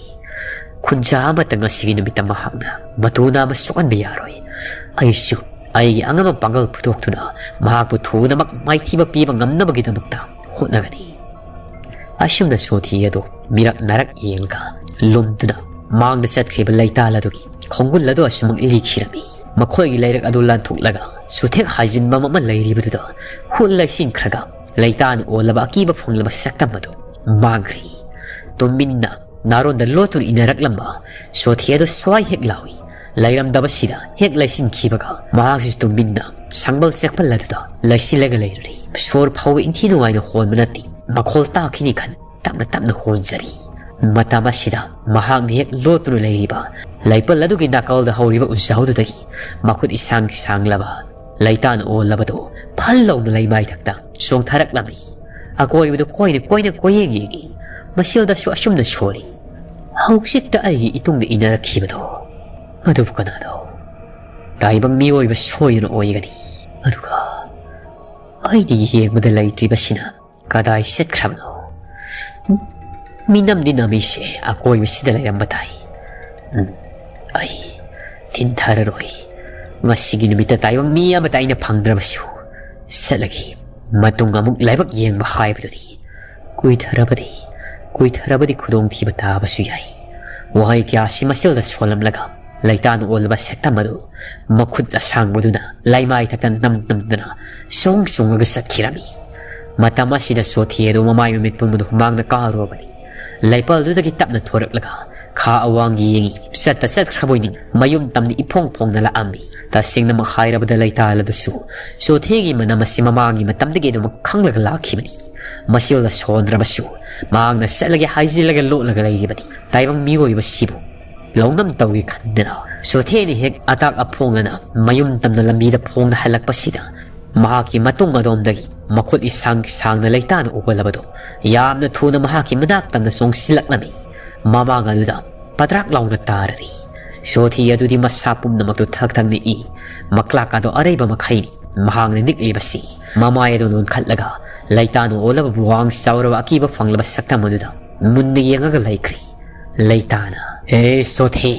ꯈꯨꯟꯖꯥ ꯑꯃꯇ ꯉꯁꯤꯒꯤ ꯅꯨꯃꯤꯠꯇ ꯃꯍꯥꯛꯅ ꯃꯇꯨ ꯅꯥꯝꯃ ꯁꯣꯛꯍꯟꯕ ꯌꯥꯔꯣꯏ꯫ ꯑꯩꯁꯨ ꯑꯩꯒꯤ ꯑꯉꯝꯕ ꯄꯥꯡꯒꯜ ꯄꯨꯊꯣꯛꯇꯨꯅ ꯃꯍꯥꯛꯄꯨ ꯊꯨꯅꯃꯛ ꯃꯥꯏꯊꯤꯕ ꯄꯤꯕ ꯉꯝꯅꯕꯒꯤꯗꯃꯛꯇ ꯍꯣꯠꯅꯒꯅꯤ꯫ ꯑꯁꯨꯝꯅ ꯆꯣꯊꯦ ꯑꯗꯨ ꯃꯤꯔꯛ ꯅꯥꯔꯛ ꯌꯦꯡꯂꯒ ꯂꯨꯝꯗꯨꯅ ꯃꯥꯡꯗ ꯆꯠꯈ꯭ꯔꯤꯕ ꯂꯩꯇꯥꯜ ꯑꯗꯨꯒꯤ ꯈꯣꯡꯒꯨꯜ ꯑꯗꯨ ꯑꯁꯨꯃꯛ ꯂꯤꯈꯤꯔꯝꯃꯤ꯫ ꯃꯈꯣꯏꯒꯤ ꯂꯩꯔꯛ ꯑꯗꯨ ꯂꯥꯟꯊꯣꯛꯂꯒ ꯆꯨꯊꯦꯛ ꯍꯥꯏꯖꯤꯟꯕ ꯑꯃ ꯂꯩꯔꯤꯕꯗꯨꯗ ꯍꯨꯠ ꯂꯩꯁꯤꯟꯈ꯭ꯔꯒ ꯂꯩꯇꯥꯅ ꯑꯣꯜꯂꯕ ꯑꯀꯤꯕ ꯐꯪꯂꯕ ꯁꯛꯇꯝ ꯑꯗꯨ ꯃꯥꯡꯈ꯭ꯔꯤ꯫ ꯇꯨꯃꯤꯟꯅ ꯅꯥꯔꯣꯟꯗ ꯂꯣꯠꯇꯨꯅ ꯏꯟꯅꯔꯛꯂꯝꯕ ꯆꯣꯊꯦ ꯑꯗꯨ ꯁ꯭ꯋꯥꯏ ꯍꯦꯛ ꯂꯥꯎꯏ꯫ ꯂꯩꯔꯝꯗꯕꯁꯤꯗ ꯍꯦꯛ ꯂꯩꯁꯤꯟꯈꯤꯕꯒ ꯃꯍꯥꯛꯁꯨ ꯇꯨꯃꯤꯟꯅ ꯁꯪꯕꯜ ꯆꯦꯛꯄꯜ ꯑꯗꯨꯗ ꯂꯩꯁꯤꯜꯂꯒ ꯂꯩꯔꯨꯔꯦ꯫ ꯁꯣꯔ ꯐꯥꯎꯕ ꯏꯟꯊꯤ ꯅꯨꯡꯉꯥꯏꯅ ꯍꯣꯟꯕ ꯅꯠꯇꯦ꯫ ꯃꯈꯣꯜ ꯇꯥꯈꯤꯅꯤ ꯈꯟ ꯇꯞꯅ ꯇꯞꯅ ꯍꯣꯟꯖꯔꯤ꯫ ꯃꯇꯝ ꯑꯁꯤꯗ ꯃꯍꯥꯛꯅ ꯍꯦꯛ ꯂꯣꯠꯇꯨꯅ ꯂꯩꯔꯤꯕ ꯂꯩꯄꯜ ꯑꯗꯨꯒꯤ ꯅꯥꯀꯜꯗ ꯍꯧꯔꯤꯕ ꯎꯖꯥꯎꯗꯨꯗꯒꯤ ꯃꯈꯨꯠ ꯏꯁꯥꯡ ꯁꯥꯡꯂꯕ ꯂꯩꯇꯥꯅ ꯑꯣꯜꯂꯕꯗꯨ ꯐꯜ ꯂꯥꯎꯅ ꯂꯩꯃꯥꯏꯊꯛꯇ ꯆꯣꯡꯊꯔꯛꯂꯝꯃꯤ꯫ ꯑꯀꯣꯏꯕꯗꯨ ꯀꯣꯏꯅ ꯀꯣꯏꯅ ꯀꯣꯏꯌꯦꯡ ꯌꯦꯡꯉꯤ꯫ ꯃꯁꯤꯜꯗꯁꯨ ꯑꯁꯨꯝꯅ ꯁꯣꯜꯂꯤ꯫ ꯍꯧꯖꯤꯛꯇ ꯑꯩꯒꯤ ꯏꯇꯨꯡꯗ ꯏꯟꯅꯔꯛꯈꯤꯕꯗꯣ, ꯑꯗꯨꯕꯨ ꯀꯅꯥꯅꯣ? ꯇꯥꯏꯕꯪ ꯃꯤꯑꯣꯏꯕ ꯁꯣꯏꯗꯅ ꯑꯣꯏꯒꯅꯤ꯫ ꯑꯗꯨꯒ ꯑꯩꯅ ꯌꯦꯡꯕꯗ ꯂꯩꯇ꯭ꯔꯤꯕꯁꯤꯅ ꯀꯗꯥꯏ ꯆꯠꯈ꯭ꯔꯕꯅꯣ? ꯎꯝ, ꯃꯤꯅꯝꯗꯤ ꯅꯝꯃꯤꯁꯦ ꯑꯀꯣꯏꯕꯁꯤꯗ ꯂꯩꯔꯝꯕ ꯇꯥꯏ꯫ ꯎꯝ, ꯑꯩ ꯊꯤꯟꯊꯔꯔꯣꯏ꯫ ꯉꯁꯤꯒꯤ ꯅꯨꯃꯤꯠꯇ ꯇꯥꯏꯕꯪ ꯃꯤ ꯑꯃꯠꯇ ꯑꯩꯅ ꯐꯪꯗ꯭ꯔꯕꯁꯨ, ꯆꯠꯂꯒꯦ꯫ ꯃꯇꯨꯡ ꯑꯃꯨꯛ ꯂꯥꯏꯕꯛ ꯌꯦꯡꯕ ꯍꯥꯏꯕꯗꯨꯅꯤ꯫ ꯀꯨꯏꯊꯔꯕꯗꯤ, ꯀꯨꯏꯊꯔꯕꯗꯤ ꯈꯨꯗꯣꯡꯊꯤꯕ ꯇꯥꯕꯁꯨ ꯌꯥꯏ꯫ ꯋꯥꯍꯩ ꯀꯌꯥꯁꯤ ꯃꯆꯤꯜꯗ ꯁꯣꯜꯂꯝꯂꯒ, ꯂꯩꯇꯥꯅ ꯑꯣꯜꯂꯕ ꯁꯛꯇꯝ ꯑꯗꯨ ꯃꯈꯨꯠ ꯑꯁꯥꯡꯕꯗꯨꯅ ꯂꯩꯃꯥꯏ ꯊꯛꯇ ꯅꯝ ꯅꯝꯗꯨꯅ ꯁꯣꯡ ꯁꯣꯡꯂꯒ ꯆꯠꯈꯤꯔꯝꯃꯤ꯫ ꯃꯇꯝ ꯑꯁꯤꯗ ꯆꯣꯊꯦ ꯑꯗꯨ ꯃꯃꯥꯏ ꯃꯃꯤꯠ ꯄꯨꯝꯕꯗ ꯍꯨꯃꯥꯡꯅ ꯀꯥꯔꯨꯔꯕꯅꯤ꯫ ꯂꯩꯄꯜꯗꯨꯗꯒꯤ ꯇꯞꯅ ꯊꯣꯔꯛꯂꯒ ꯈꯥ ꯑꯋꯥꯡ ꯌꯦꯡꯉꯤ꯫ ꯆꯠꯇ ꯆꯠꯈ꯭ꯔꯕꯣꯏ ꯅꯤꯡ ꯃꯌꯨꯝ ꯇꯝꯅ ꯏꯐꯣꯡ ꯐꯣꯡꯅ ꯂꯥꯛꯑꯝꯃꯤ꯫ ꯇꯁꯦꯡꯅꯃꯛ ꯍꯥꯏꯔꯕꯗ ꯂꯩꯇꯥꯜ ꯑꯗꯨꯁꯨ ꯆꯣꯊꯦꯒꯤ ꯃꯅꯝ ꯑꯁꯤ ꯃꯃꯥꯡꯒꯤ ꯃꯇꯝꯗꯒꯤ ꯑꯗꯨꯃꯛ ꯈꯪꯂꯒ ꯂꯥꯛꯈꯤꯕꯅꯤ꯫ ꯃꯁꯤꯗ ꯁꯣꯟꯗ꯭ꯔꯕꯁꯨ ꯃꯍꯥꯛꯅ ꯆꯠꯂꯒꯦ ꯍꯥꯏꯖꯤꯜꯂꯒ ꯂꯣꯠꯂꯒ ꯂꯩꯔꯤꯕꯅꯤ꯫ ꯇꯥꯏꯕꯪ ꯃꯤꯑꯣꯏꯕꯁꯤꯕꯨ ꯂꯧꯅꯝ ꯇꯧꯒꯦ ꯈꯟꯗꯅ ꯆꯣꯊꯦꯅ ꯍꯦꯛ ꯑꯇꯥꯛ ꯑꯐꯣꯡꯅꯅ ꯃꯌꯨꯝ ꯇꯝꯅ ꯂꯝꯕꯤꯗ ꯐꯣꯡꯅ ꯍꯜꯂꯛꯄꯁꯤꯗ ꯃꯍꯥꯛꯀꯤ ꯃꯇꯨꯡ ꯑꯗꯣꯝꯗꯒꯤ ꯃꯈꯨꯠ ꯏꯁꯥꯡ ꯁꯥꯡꯅ ꯂꯩꯇꯥꯅ ꯑꯣꯜꯂꯕꯗꯨ ꯌꯥꯝꯅ ꯊꯨꯅ ꯃꯍꯥꯛꯀꯤ ꯃꯅꯥꯛ ꯇꯝꯅ ꯆꯣꯡꯁꯤꯜꯂꯛꯂꯝꯃꯤ꯫ ꯃꯃꯥꯡ ꯑꯗꯨꯗ ꯄꯗ꯭ꯔꯥꯛ ꯂꯥꯎꯅ ꯇꯥꯔꯔꯤ꯫ ꯆꯣꯊꯦ ꯑꯗꯨꯗꯤ ꯃꯁꯥ ꯄꯨꯝꯅꯃꯛꯇꯨ ꯊꯛ ꯊꯛ ꯅꯤꯛꯏ꯫ ꯃꯀ꯭ꯂꯥꯛ ꯑꯗꯨ ꯑꯔꯩꯕ ꯃꯈꯩꯅꯤ ꯃꯍꯥꯛꯅ ꯅꯤꯛꯂꯤꯕꯁꯤ꯫ ꯃꯃꯥꯏ ꯑꯗꯨ ꯅꯣꯟꯈꯠꯂꯒ ꯂꯩꯇꯥꯅ ꯑꯣꯜꯂꯕ ꯋꯥꯡ ꯆꯥꯎꯔꯕ ꯑꯀꯤꯕ ꯐꯪꯂꯕ ꯁꯛꯇꯝ ꯑꯗꯨꯗ ꯃꯨꯟꯅ ꯌꯦꯡꯉꯒ ꯂꯩꯈ꯭ꯔꯤ꯫ ꯂꯩꯇꯥꯅ, "ꯍꯦ ꯆꯣꯊꯦ,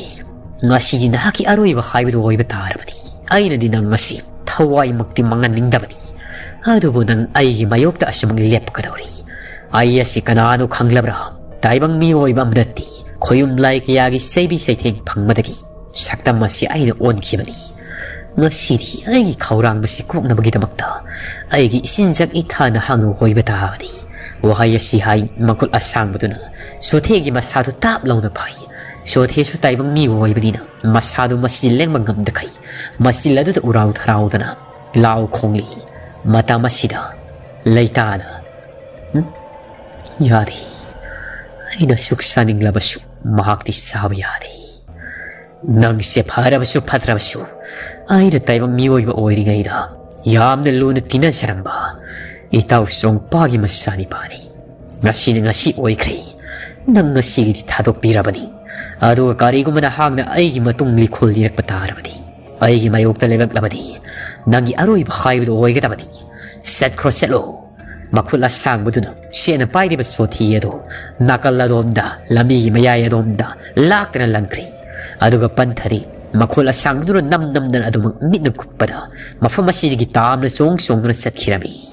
ꯉꯁꯤꯗꯤ ꯅꯍꯥꯛꯀꯤ ꯑꯔꯣꯏꯕ ꯍꯥꯏꯕꯗꯨ ꯑꯣꯏꯕ ꯇꯥꯔꯕꯅꯤ꯫ ꯑꯩꯅꯗꯤ ꯅꯪ ꯉꯁꯤ ꯊꯋꯥꯏꯃꯛꯇꯤ ꯃꯥꯡꯍꯟꯅꯤꯡꯗꯕꯅꯤ, ꯑꯗꯨꯕꯨ ꯅꯪ ꯑꯩꯒꯤ ꯃꯥꯌꯣꯛꯇ ꯑꯁꯨꯃꯛ ꯂꯦꯞꯀꯗꯧꯔꯤ꯫ ꯑꯩ ꯑꯁꯤ ꯀꯅꯥꯅꯣ ꯈꯪꯂꯕ꯭ꯔꯥ? ꯇꯥꯏꯕꯪ ꯃꯤꯑꯣꯏꯕ ꯑꯃ ꯅꯠꯇꯦ꯫ ꯈꯣꯌꯨꯝ ꯂꯥꯏ ꯀꯌꯥꯒꯤ ꯆꯩꯕꯤ ꯆꯩꯊꯦꯡ ꯐꯪꯕꯗꯒꯤ ꯁꯛꯇꯝ ꯑꯁꯤ ꯑꯩꯅ ꯑꯣꯟꯈꯤꯕꯅꯤ꯫ ꯉꯁꯤꯗꯤ ꯑꯩꯒꯤ ꯈꯧꯔꯥꯡꯕꯁꯤ ꯀꯣꯛꯅꯕꯒꯤꯗꯃꯛꯇ ꯑꯩꯒꯤ ꯏꯆꯤꯟꯖꯥꯛ ꯏꯊꯥ ꯅꯍꯥꯛꯅ ꯑꯣꯏꯕ ꯇꯥꯕꯅꯤ꯫" ꯋꯥꯍꯩ ꯑꯁꯤ ꯍꯥꯏ ꯃꯈꯨꯠ ꯑꯁꯥꯡꯕꯗꯨꯅ ꯆꯣꯊꯦꯒꯤ ꯃꯁꯥꯗꯨ ꯇꯥꯞ ꯂꯥꯎꯅ ꯐꯥꯏ꯫ ꯆꯣꯊꯦꯁꯨ ꯇꯥꯏꯕꯪ ꯃꯤꯑꯣꯏꯕꯅꯤꯅ ꯃꯁꯥꯗꯨ ꯃꯆꯤꯜ ꯂꯦꯡꯕ ꯉꯝꯗꯈꯩ ꯃꯆꯤꯜ ꯑꯗꯨꯗ ꯎꯔꯥꯎ ꯊꯔꯥꯎꯗꯅ ꯂꯥꯎ ꯈꯣꯡꯂꯤ꯫ ꯃꯇꯝ ꯑꯁꯤꯗ ꯂꯩꯇꯥꯅ, "ꯎꯝ? ꯌꯥꯗꯦ꯫ ꯑꯩꯅ ꯁꯨꯛ ꯆꯥꯅꯤꯡꯂꯕꯁꯨ ꯃꯍꯥꯛꯇꯤ ꯆꯥꯕ ꯌꯥꯗꯦ꯫ ꯅꯪꯁꯦ ꯐꯔꯕꯁꯨ ꯐꯠꯇ꯭ꯔꯕꯁꯨ ꯑꯩꯅ ꯇꯥꯏꯕꯪ ꯃꯤꯑꯣꯏꯕ ꯑꯣꯏꯔꯤꯉꯩꯗ ꯌꯥꯝꯅ ꯂꯨꯅ ꯇꯤꯟꯅꯖꯔꯝꯕ ꯏꯇꯥꯎ ꯆꯣꯡꯄꯥꯒꯤ ꯃꯆꯥꯅꯤꯄꯥꯅꯤ꯫ ꯉꯁꯤꯅ ꯉꯁꯤ ꯑꯣꯏꯈ꯭ꯔꯦ꯫ ꯅꯪ ꯉꯁꯤꯒꯤꯗꯤ ꯊꯥꯗꯣꯛꯄꯤꯔꯕꯅꯤ꯫ ꯑꯗꯨꯒ ꯀꯔꯤꯒꯨꯝꯕ ꯅꯍꯥꯛꯅ ꯑꯩꯒꯤ ꯃꯇꯨꯡ ꯂꯤꯈꯣꯜ ꯂꯤꯔꯛꯄ ꯇꯥꯔꯕꯗꯤ, ꯑꯩꯒꯤ ꯃꯥꯌꯣꯛꯇ ꯂꯦꯞꯂꯛꯂꯕꯗꯤ, ꯅꯪꯒꯤ ꯑꯔꯣꯏꯕ ꯍꯥꯏꯕꯗꯨ ꯑꯣꯏꯒꯗꯕꯅꯤ꯫ ꯆꯠꯈ꯭ꯔꯣ, ꯆꯠꯂꯣ꯫" ꯃꯈꯨꯠ ꯑꯁꯥꯡꯕꯗꯨꯅ ꯆꯦꯠꯅ ꯄꯥꯏꯔꯤꯕ ꯆꯣꯊꯤ ꯑꯗꯨ ꯅꯥꯀꯜ ꯑꯗꯣꯝꯗ, ꯂꯝꯕꯤꯒꯤ ꯃꯌꯥꯏ ꯑꯗꯣꯝꯗ ꯂꯥꯛꯇꯅ ꯂꯪꯈ꯭ꯔꯦ꯫ ꯑꯗꯨꯒ ꯄꯟꯊꯔꯤ꯫ ꯃꯈꯣꯜ ꯑꯁꯥꯡꯗꯨꯅ ꯅꯝ ꯅꯝꯗꯅ ꯑꯗꯨꯃꯛ ꯃꯤꯠꯅ ꯀꯨꯞꯄꯗ ꯃꯐꯝ ꯑꯁꯤꯗꯒꯤ ꯇꯥꯝꯅ ꯆꯣꯡ ꯆꯣꯡꯗꯨꯅ ꯆꯠꯈꯤꯔꯝꯃꯤ꯫